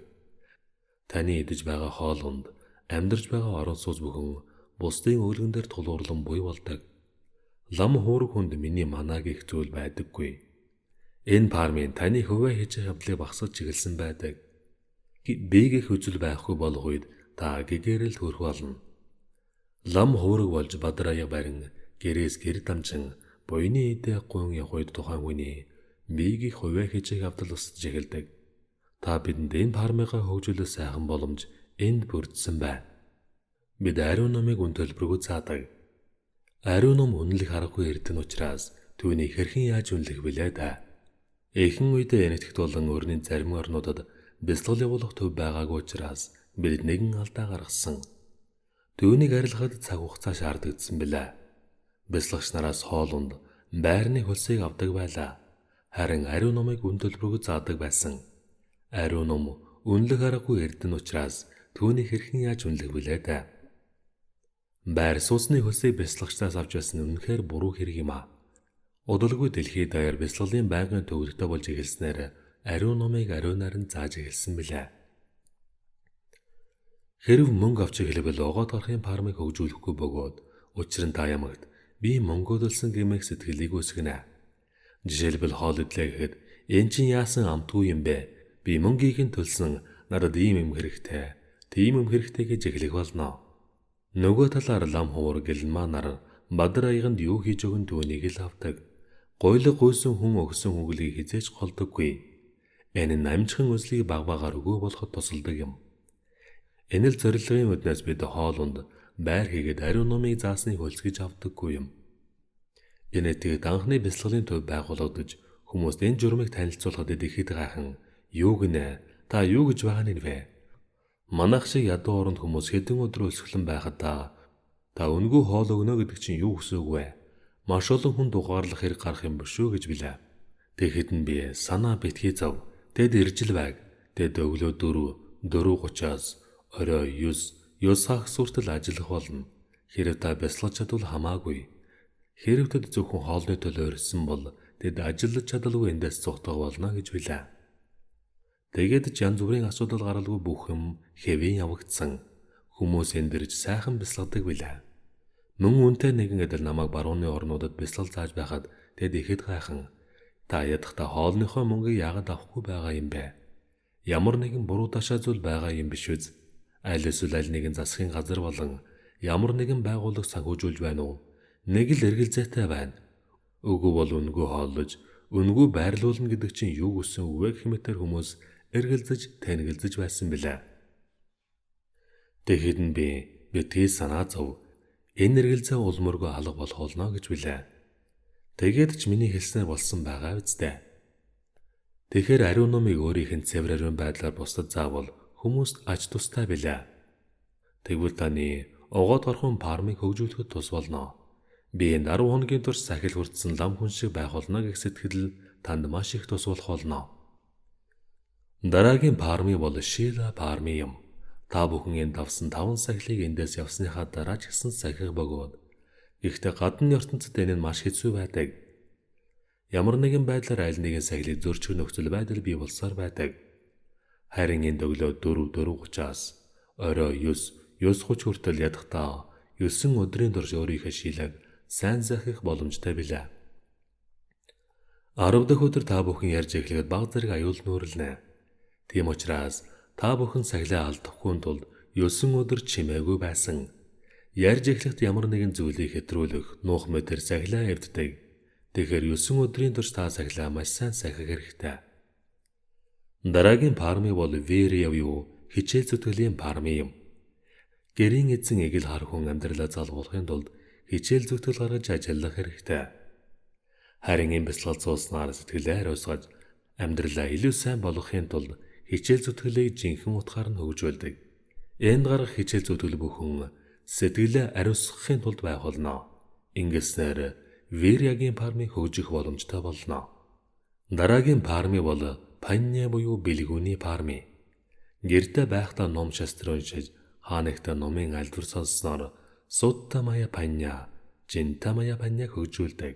Таны идэж байгаа хоолунд амьдарч байгаа орон сууц бүхэн бусдын өвлгөн дээр тулгуурлан буй болдог. Лам хуураг хүнд миний манаа гэх зүйл байдаггүй. Энэ пармын таны хувиа хийж явдлыг багасгаж чиглэсэн байдаг. Бие гэх үзэл байхгүй болох үед та гэгэрэлд хүрэх болно. Лам хуураг болж бадар аяга барин гэрээс гэр дамжин буйны эдээ гуйн явах үед тухайн хүний биеийг хувиа хичээх явдал устж эхэлдэг. Та бидэнд энэ пармыгаа хөгжүүлэх сайхан боломж энд бүрдсэн байна. Бид ариун номыг үн төлбөргүй заадаг. Ариун ном үнэлэх аргагүй эрдэнэ учраас түүнийг хэрхэн яаж үнэлэх билээ да. Эхэн үедээ Энэтхэгт болон өрний зарим орнуудад бясалгал явуулах төв байгаагүй учраас бид нэгэн алдаа гаргасан. Түүнийг арилгахад цаг хугацаа шаардагдсан билээ. Бясалгагч нараас хоолунд байрны хөлсийг авдаг байлаа. Харин ариун номыг үн төлбөргүй заадаг байсан. Ариун ном үнэлэх аргагүй эрдэнэ учраас түүнийг хэрхэн яаж үнэлэх вүлээ дээ. Байр сууцны хөлсийг бясалгагчдаас авч байсан нь үнэхээр буруу хэрэг юм аа. Удалгүй дэлхийд даяар бясалгалын байнгын төвлөртэй болж эхэлснээр ариун номыг ариунаар нь зааж эхэлсэн билээ. Хэрв мөнгө авч эхлэвэл огоод гарахын пармыг хөгжүүлэхгүй бөгөөд учир нь та ямагт би мөнгөдөлсөн гэмэх сэтгэлийг үүсгэнэ. Жишээлбэл хоол идлээ гэхэд эн чинь яасан амтгүй юм бэ? Би мөнгийг нь төлсөн, надад ийм юм хэрэгтэй, тийм юм хэрэгтэй гэж эхлэх болно. Нөгөө талаар лам ховор гэлманаар бадар аяганд юу хийж өгөн түүнийг л авдаг. Гуйлга гуйсан хүн өгсөн хүнглийг хизээж голдоггүй. Энэ нь амжихан үзлийг баг багаар өгөө болоход тусалдаг юм. Энэ л зорилгын үднээс бид хоолунд байр хийгээд ариун номыг заасныг хөлсгөж авдаггүй юм. Энэ тэгэд анхны бясалгалын төв байгуулагдаж хүмүүст энэ журмыг танилцуулахад ихэд гайхан юу гинэ, та юу гэж байгаа нь вэ? Манайх шиг ядуу оронд хүмүүс хэдэн өдөр өлсгөлэн байхад та үнгүй хоол өгнө гэдэг чинь юу гэсэн үг вэ? Маш олон хүн дугаарлах хэрэг гарах юм биш үү гэж билээ. Тэгэхэд нь би санаа битгий зав. Тэд ирж л байг. Тэд өглөө 4, 4:30-аас орой 9, 9 хүртэл ажиллах болно. Хэрв та бясалгаж чадвал хамаагүй. Хэрв тэд зөвхөн хоолны төлөө ирсэн бол тэд ажиллаж чадалгүй эндээс зугтах болно гэж билээ. Тэгээд ч янз бүрийн асуудал гаралгүй бүх юм хэвийн явагдсан. Хүмүүс энд ирж сайхан бясалгадаг билээ. Мөн үнтэй нэгэн адил намайг барууны орнуудад бясалгал зааж байхад тэд ихэд гайхан. Та ядахдаа хоолныхоо мөнгийг яагаад авахгүй байгаа юм бэ? Ямар нэгэн буруу ташаа зүйл байгаа юм биш үз? Аль эсвэл аль нэгэн засгийн газар болон ямар нэгэн байгууллага санхүүжүүлж байна уу? Нэг л эргэлзээтэй байна. Үгүй бол үнгүй хооллож, үнгүй байрлуулна гэдэг чинь юу гэсэн үг вэ гэх мэтэр хүмүүс эргэлзэж, тэнэгэлзэж байсан билээ. Тэгэхэд нь би битгий санаа зов. Энэ эргэлзээ улмөргөө алга болох болно гэж билээ. Тэгээд ч миний хэлснээр болсон байгаа үсттэй. Тэгэхээр ариун номыг өөрийнх нь цэвэр ариун байдлаар бусдад заавал хүмүүст ач тустай билээ. Тэгвэл таны огоод гарахын пармыг хөгжүүлэхэд тус болно. Би энд 10 хоногийн турш сахил хүртсэн лам хүн шиг байх болно гэх сэтгэл танд маш их тус болох болно. Дараагийн парми бол Шила парми юм. Та бүхэн энд авсан 5 сахилыг эндээс явсныхаа дараа ч гэсэн сахих бөгөөд. Гэхдээ гадны ертөнцид энэ нь маш хэцүү байдаг. Ямар нэгэн байдлаар аль нэгэн сахилыг зөрчих нөхцөл байдал бий болсоор байдаг. Харин энд өглөө 4, 4:30-аас орой 9, 9:30 хүртэл ядахдаа 9 өдрийн турш өөрийнхөө шилэг сайн сахих боломжтой билээ. 10 дахь өдөр та бүхэн ярьж эхлэхэд баг зэрэг аюул нүүрлэнэ. Тийм учраас та бүхэн сахилаа алдахгүй тулд 9 өдөр чимээгүй байсан. Ярьж эхлэхэд ямар нэгэн зүйлийг хэтрүүлэх, нуух мэтэр сахилаа эвддэг. Тэгэхээр 9 өдрийн турш та сахилаа маш сайн сахих хэрэгтэй. Дараагийн парми бол Верия юу хичээл зүтгэлийн парми юм. Гэрийн эзэн эгэл хар хүн амьдралаа залгуулахын тулд хичээл зүтгэл гаргаж ажиллах хэрэгтэй. Харин энэ бясалгал зууснаар сэтгэлээ хариуцгаж амьдралаа илүү сайн болгохын тулд хичээл зүтгэлийг жинхэнэ утгаар нь хөгжүүлдэг. Энд гарах хичээл зүтгэл бүхэн сэтгэлээ ариусгахын тулд байх болно. Ингэснээр Вериягийн пармыг хөгжих боломжтой болно. Дараагийн парми бол панья буюу бэлгүүний парми. Гэртээ байхдаа ном шастр уншиж, хаа нэгтээ номын альдвар сонссноор Суттамая панья, Жинтамая паньяг хөгжүүлдэг.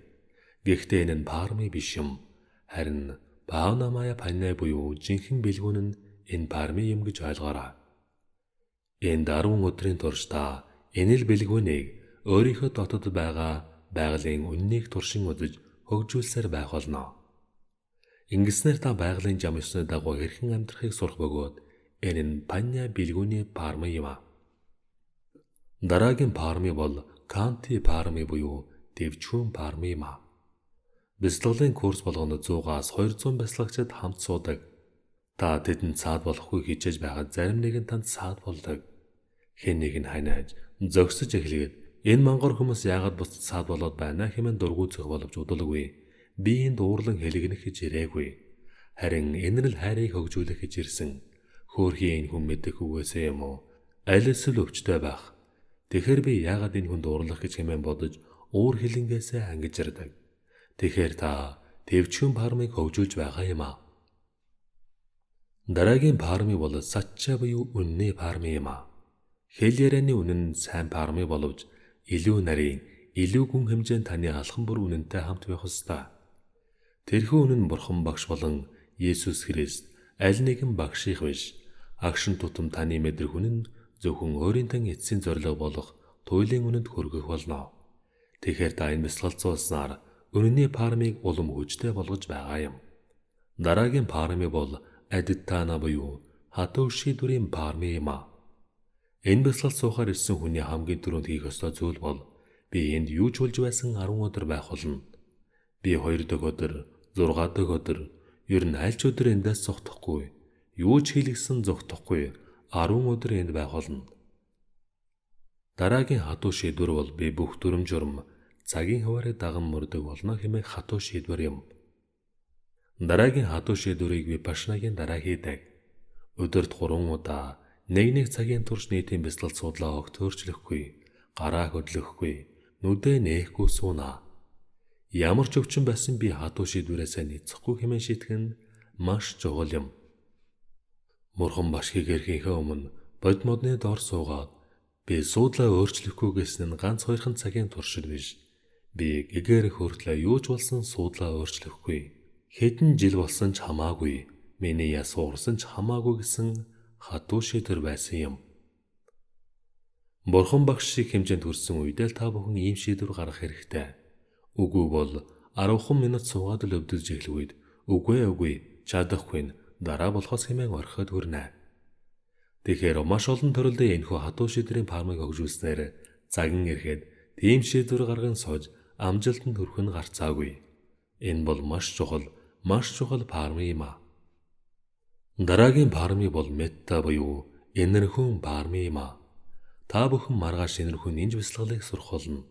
Гэхдээ энэ нь парми биш юм. Харин Баунамая панья буюу жинхэнэ бэлгүүн нь энэ парми юм гэж ойлгоорой. Энд 10 өдрийн турш та энэ л бэлгүүнийг өөрийнхөө дотод байгаа байгалийн үннийг туршин үзэж хөгжүүлсээр байх болно. Ингэснээр та байгалийн зам ёсны дагуу хэрхэн амьдрахыг сурах бөгөөд энэ нь панья бэлгүүний парми юм а. Дараагийн парми бол канти парми буюу дэвжхүүн парми юм а. Бясалгалын курс болгоно 100-аас 200 бясалгагчид хамт суудаг. Та тэдэнд саад болохгүй хичээж байхад зарим нэгэн танд саад болдог. Хэн нэг нь ханиаж зогсож эхлэхэд энэ мангар хүмүүс яагаад бусдад саад болоод байна хэмээн дургуй зөх боловч удалгүй. Би энд уурлан хэлэгнэх гэж ирээгүй. Харин энэ л хайрыг хөгжүүлэх гэж ирсэн. Хөөрхий энэ хүн мэдэх үгээсээ юм уу? Аль эсвэл өвчтэй байх. Тэгэхээр би яагаад энэ хүнд уурлах гэж хэмээн бодож уур хилэнгээсээ ангижирдаг. Тэгэхээр та тэвчгэн пармыг хөгжүүлж байгаа юм аа. Дараагийн парми бол сачча буюу үнний парми юм аа. Хэл ярианы үнэн нь сайн парми боловч илүү нарийн, илүү гүн хэмжээнд таны алхам бүр үнэнтэй хамт байх ёстой. Тэрхүү үнэн нь Бурхан багш болон Есүс Христ аль нэгэн багшийнх биш. Агшин тутам таны мэдрэх үнэн нь зөвхөн өөрийн тань эцсийн зорилго болох туйлын үнэнд хүргэх болно. Тэгэхээр та энэ бясалгал зуулснаар үнэний пармыг улам хүчтэй болгож байгаа юм. Дараагийн парми бол адиттана буюу хатуу шийдвэрийн парми юм аа. Энэ бясалгал суухаар ирсэн хүний хамгийн түрүүнд хийх ёстой зүйл бол би энд юу ч болж байсан 10 өдөр байх болно. Би 2 дахь өдөр, 6 дахь өдөр ер нь аль ч өдөр эндээс зогтохгүй. Юу ч хийлгсэн зогтохгүй 10 өдөр энд байх болно. Дараагийн хатуу шийдвэр бол би бүх дүрэм журам цагийн хуваарийг даган мөрдөг болно хэмээх хатуу шийдвэр юм. Дараагийн хатуу шийдвэрийг випашнагийн дараа хийдэг. Өдөрт 3 удаа нэг цагийн турш нийтийн бясалгал суудлаа огт өөрчлөхгүй, гараа хөдлөхгүй, нүдээ нээхгүй сууна. Ямар ч өвчин байсан би хатуу шийдвэрээсээ нийцэхгүй хэмээн шийтгэх нь маш чухал юм. Мурхан башгийг ирэхийнхээ өмнө бод модны дор суугаад би суудлаа өөрчлөхгүй гэсэн нь ганц хоёрхан цагийн туршид биш. Би гэгэрэх хүртлээ юу ч болсон суудлаа өөрчлөхгүй. Хэдэн жил болсон ч хамаагүй. Миний яс уурсан ч хамаагүй гэсэн хатуу шийдвэр байсан юм. Бурхан багш шиг хэмжээнд хүрсэн үедээ л та бүхэн ийм шийдвэр гаргах хэрэгтэй. Үгүй бол 10 минут суугаад л өвдөж эхлэх үед үгүй чадахгүй нь дараа болохоос хэмээн орхиод хүрнэ. Тэгэхээр маш олон төрөлдөө энэхүү хатуу шийдвэрийн пармыг хөгжүүлснээр загин ирэхэд тийм шийдвэр гарган сууж амжилтанд хүрэх нь гарцаагүй. Энэ бол маш чухал парми юм аа. Дараагийн парми бол метта буюу энэрхүүн парми юм аа. Та бүхэн маргааш энэрхүү нинж бясалгалыг сурах болно.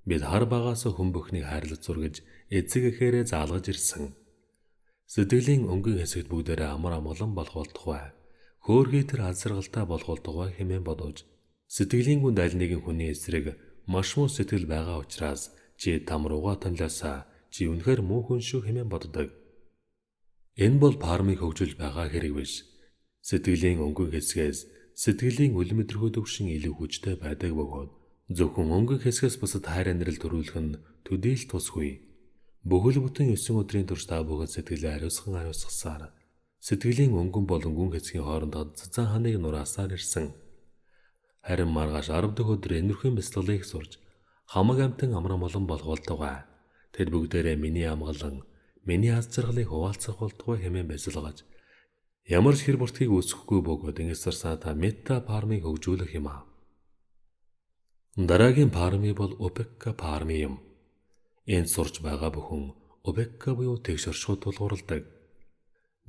Бид хар багаас хүн бүхнийг хайрлаж сур гэж эцэг эхээрээ заалгаж ирсэн. Сэтгэлийн өнгөн хэсэгт бүгдээрээ амар амгалан болох болтугай. Хөөрхий тэр азаргалтай болох болтугай хэмээн бодовж сэтгэлийн гүнд аль нэгэн хүний эсрэг маш муу сэтгэл байгаа учраас чи там руугаа томлоосаа чи үнэхээр муу хүн шүү хэмээн боддог. Энэ бол пармыг хөгжүүлж байгаа хэрэг биш. Сэтгэлийн өнгөн хэсгээс сэтгэлийн үл мэдрэхүү төвшин илүү хүчтэй байдаг бөгөөд зөвхөн өнгөн хэсгээс бусад хайр амьдрал төрүүлэх нь төдийл тусгүй. Бүхэл бүтэн 9 өдрийн турш та бүхэн сэтгэлээ ариусган ариусгасаар сэтгэлийн өнгөн болон гүн хэсгийн хоорондоо цэцэн ханыг нураасаар ирсэн. Харин маргааш 10 дахь өдөр энэрхэн бясалгалыг сурч хамаг амтан амар амгалан болох болтугай. Тэр бүгдээрээ миний амгалан, миний аз жаргалыг хуваалцах болтугай хэмээн бясалгаж ямар ч хэр бүртгийг үүсгэхгүй бөгөөд ингэж сурсаа та метта пармыг хөгжүүлэх юм аа. Дараагийн парми бол упекка парми юм. Энд сурч байгаа бүхэн упекка буюу тэгш оршихуй тулгуурладаг.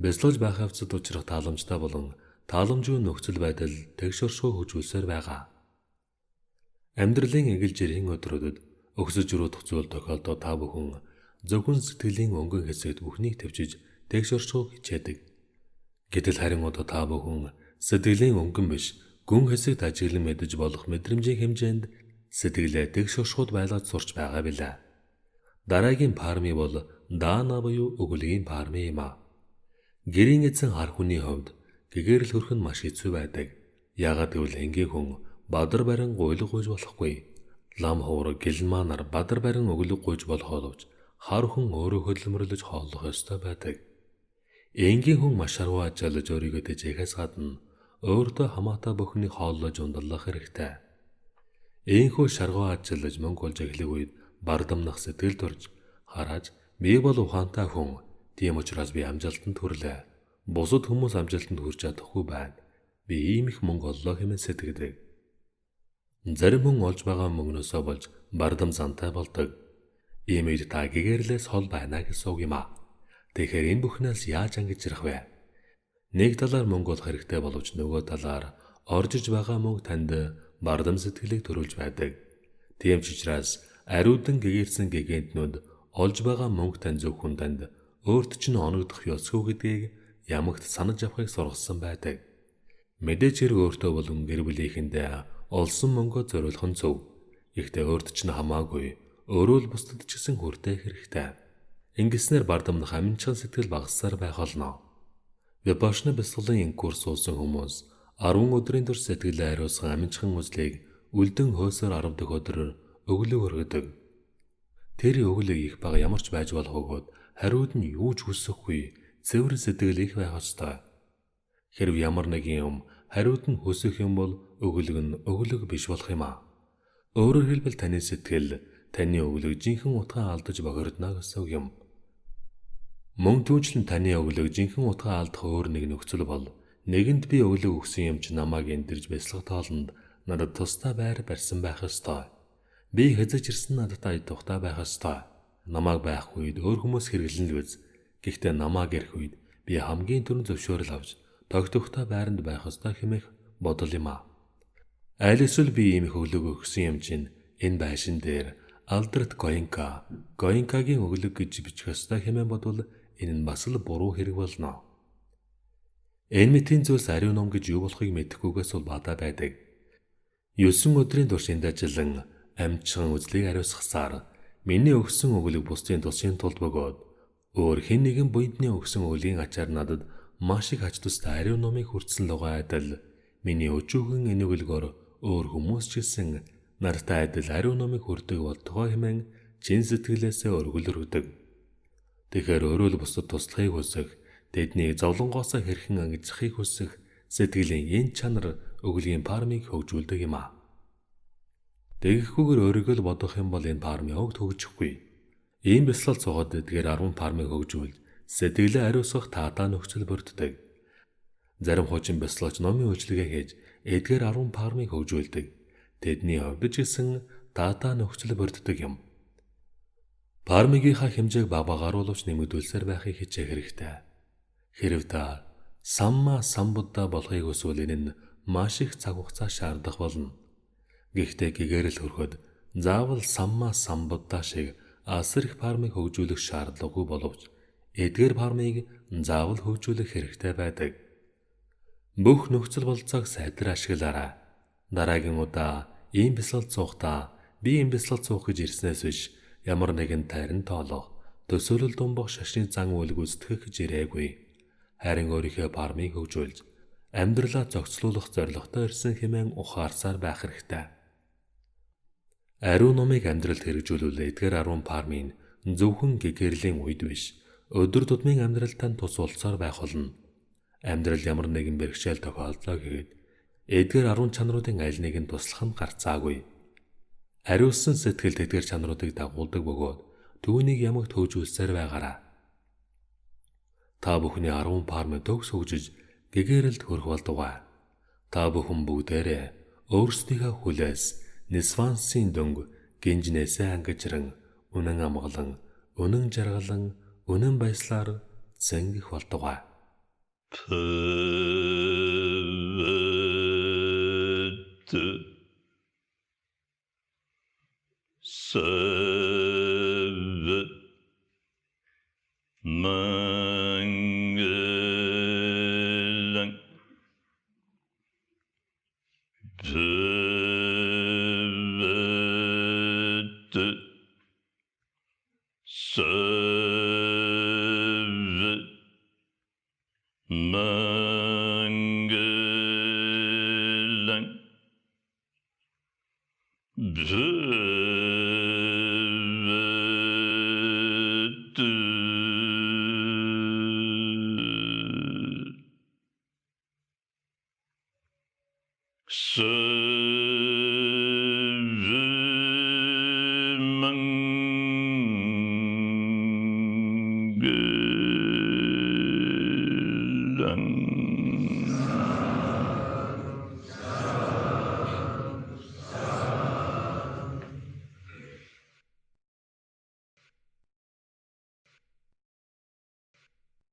Бясалгаж байх явцад учрах тааламжтай болон тааламжгүй нөхцөл байдал тэгш оршихуй хөгжүүлсээр байгаа. Амьдралын эгэл жирийн өдрүүдэд өгсөж өрөөх зүйл тохиолдоод та бүхэн зөвхөн сэтгэлийн өнгөн хэсэгт бүхнийг төвчиж тэгш оршихуй хичээдэг. Гэтэл харин одоо та бүхэн сэтгэлийн өнгөн биш гүн хэсэгт ажиглан мэдэж болох мэдрэмжийн хэмжээнд сэтгэлээ тэгш оршихуйд байлгаж сурч байгаа билээ. Дараагийн парми бол даана буюу өгөлгийн парми юм аа. Гэрийн эзэн хар хүний хувьд гэгэрэл хөрөх нь маш хэцүү байдаг. Яагаад гэвэл энгийн хүн бадар барин гуйлга гуйж болохгүй. Лам хуур гэлмаанаар бадар барин өглөг гуйж болох боловч хар хүн өөрөө хөдөлмөрлөж хооллох ёстой байдаг. Энгийн хүн маш арваа ажиллаж өөрийгөө тэжээхээс гадна өөртөө хамаатай бүхнийг хооллож ундааллах хэрэгтэй. Энхүү шаргуу ажиллаж мөнгө олж эхлэх үед бардамнах сэтгэл төрж хараач би бол ухаантай хүн. Тийм учраас би амжилтанд хүрлээ. Бусад хүмүүс амжилтанд хүрч чадахгүй байна. Би ийм их мөнгө оллоо хэмээн сэтгэдэг. Зарим хүн олж байгаа мөнгнөөсөө болж бардам зантай болдог. Ийм үед та гэгэрлээс хол байна гэсэн үг юм аа. Тэгэхээр энэ бүхнээс яаж ангижрах вэ? Нэг талаар мөнгө олох хэрэгтэй боловч нөгөө талаар орж иж байгаа мөнгө танд бардам сэтгэлийг төрүүлж байдаг. Тийм ч учраас ариудан гэгэрсэн гэгээнтнүүд олж байгаа мөнгө тань зөвхөн танд өөрт чинь оногдох ёсгүй гэдгийг ямагт санаж авахыг сургасан байдаг. Мэдээж хэрэг өөртөө болон гэр бүлийнхэндээ олсон мөнгөө зориулах нь зөв. Гэхдээ өөрт чинь хамаагүй. өөрөө л бусдад ч гэсэн хүртээх хэрэгтэй. Ингэснээр бардамнах аминчхан сэтгэл багассаар байх болно. Випашна бясалгалын курс суусан хүмүүс 10 өдрийн турш сэтгэлээ ариусган аминчхан үзлийг үлдэн хөөсөөр 10 дахь өдрөөр өглөг өргөдөг. Тэр өглөг их бага ямар ч байж болох бөгөөд хариуд нь юу ч хүсэхгүй цэвэр сэтгэл их байх ёстой. Хэрв ямар нэгэн юм хариуд нь хүсэх юм бол өглөг нь өглөг биш болох юм аа. Өөрөөр хэлбэл таны сэтгэл, таны өглөг жинхэнэ утгаа алдаж бохирдоно гэсэн үг юм. Мөн түүнчлэн таны өглөг жинхэнэ утгаа алдах өөр нэг нөхцөл бол нэгэнд би өглөг өгсөн юм чи намайг эндэрж бясалгах тоолонд надад тусдаа байр барьсан байх ёстой. Би хэзээ ч ирсэн надад ая тухтай байх ёстой. Намайг байх үед өөр хүмүүс хэрэглэн л биз. Гэхдээ намайг ирэх үед би хамгийн түрүүнд зөвшөөрөл авч тогтвортой байранд байх ёстой хэмээх бодол юм аа. Аль эсвэл би ийм их өглөг өгсөн юм чинь энэ байшин дээр Алдарт Гоенка, Гоенкагийн өглөг гэж бичих ёстой хэмээн бодвол энэ нь бас л буруу хэрэг болно. Энэ мэтийн зүйлс ариун ном гэж юу болохыг мэдэхгүйгээс бол бадаа байдаг. 9 өдрийн турш энд ажиллан амжихан үзлийг ариусгасаар миний өгсөн өглөг бусдын тусын тулд бөгөөд өөр хэн нэгэн буянтны өгсөн өглөгийн ачаар надад маш их ач тустай ариун номыг хүртсэн лугай адил миний өчүүхэн энэ өглөгөөр өөр хүмүүс ч гэсэн нартай адил ариун номыг хүрдэг болтугай хэмээн чин сэтгэлээсээ өргөл өргөдөг. Тэгэхээр өөрөө л бусдад туслахыг хүсэх, тэднийг зовлонгоосоо хэрхэн ангижрахыг хүсэх сэтгэлийн энэ чанар өглөгийн пармыг хөгжүүлдэг юм аа. Тэгэхгүйгээр өөрийгөө л бодох юм бол энэ пармын огт хөгжихгүй. Ийм бясалгал цугаад эдгээр 10 пармыг хөгжүүлж сэтгэлээ ариусгах таатай нөхцөл бүрддэг. Зарим хуучин бясалгагч номын үйлчилгээ хийж эдгээр 10 пармыг хөгжүүлдэг. Тэдний хувьд ч гэсэн таатай нөхцөл бүрддэг юм. Пармигийнхаа хэмжээг баг багааруулвч нэмэгдүүлсээр байхыг хичээх хэрэгтэй. Хэрв та самма самбудда болохыг хүсвэл энэ нь маш их цаг хугацаа шаардах болно. Гэхдээ гэгэрэл хөрөхөд заавал самма самбудда шиг асар их пармыг хөгжүүлэх шаардлагагүй боловч эдгээр пармыг заавал хөгжүүлэх хэрэгтэй байдаг. Бүх нөхцөл бололцоог сайтар ашиглаарай. Дараагийн удаа ийм бясалгал цуухдаа би ийм бясалгал цуух гэж ирснээс биш ямар нэгэн тайран тоолох, төсөөлөл думбах шашны зан үйл гүйцэтгэх гэж ирээгүй. Харин өөрийнхөө пармыг хөгжүүлж амьдралаа зохицлуулах зорилготой ирсэн хэмээн ухаарсаар байх хэрэгтэй. Ариун номыг амьдралд хэрэгжүүлвэл эдгээр 10 пармын зөвхөн гэгэрлийн үед биш, өдөр тутмын амьдралтай тус болцоор байх болно. Амьдрал ямар нэгэн бэрхшээл тохиолдлоо гэхэд эдгээр 10 чанаруудын аль нэг нь туслах нь гарцаагүй. Ариулсан сэтгэл эдгээр чанаруудыг дагуулдаг бөгөөд түүнийг ямагт хөгжүүлсээр байгаарай. Та бүхний 10 пармыг төгс хөгжиж гэгэрэлд хүрэх болтугай. Та бүхэн бүгдээрээ өөрсдийнхөө хүлээс Нисвансын дөнгө гинжнээсээ ангижран үнэн амгалан, үнэн жаргалан, үнэн баяслаар зэнгэх болтугай. Sir.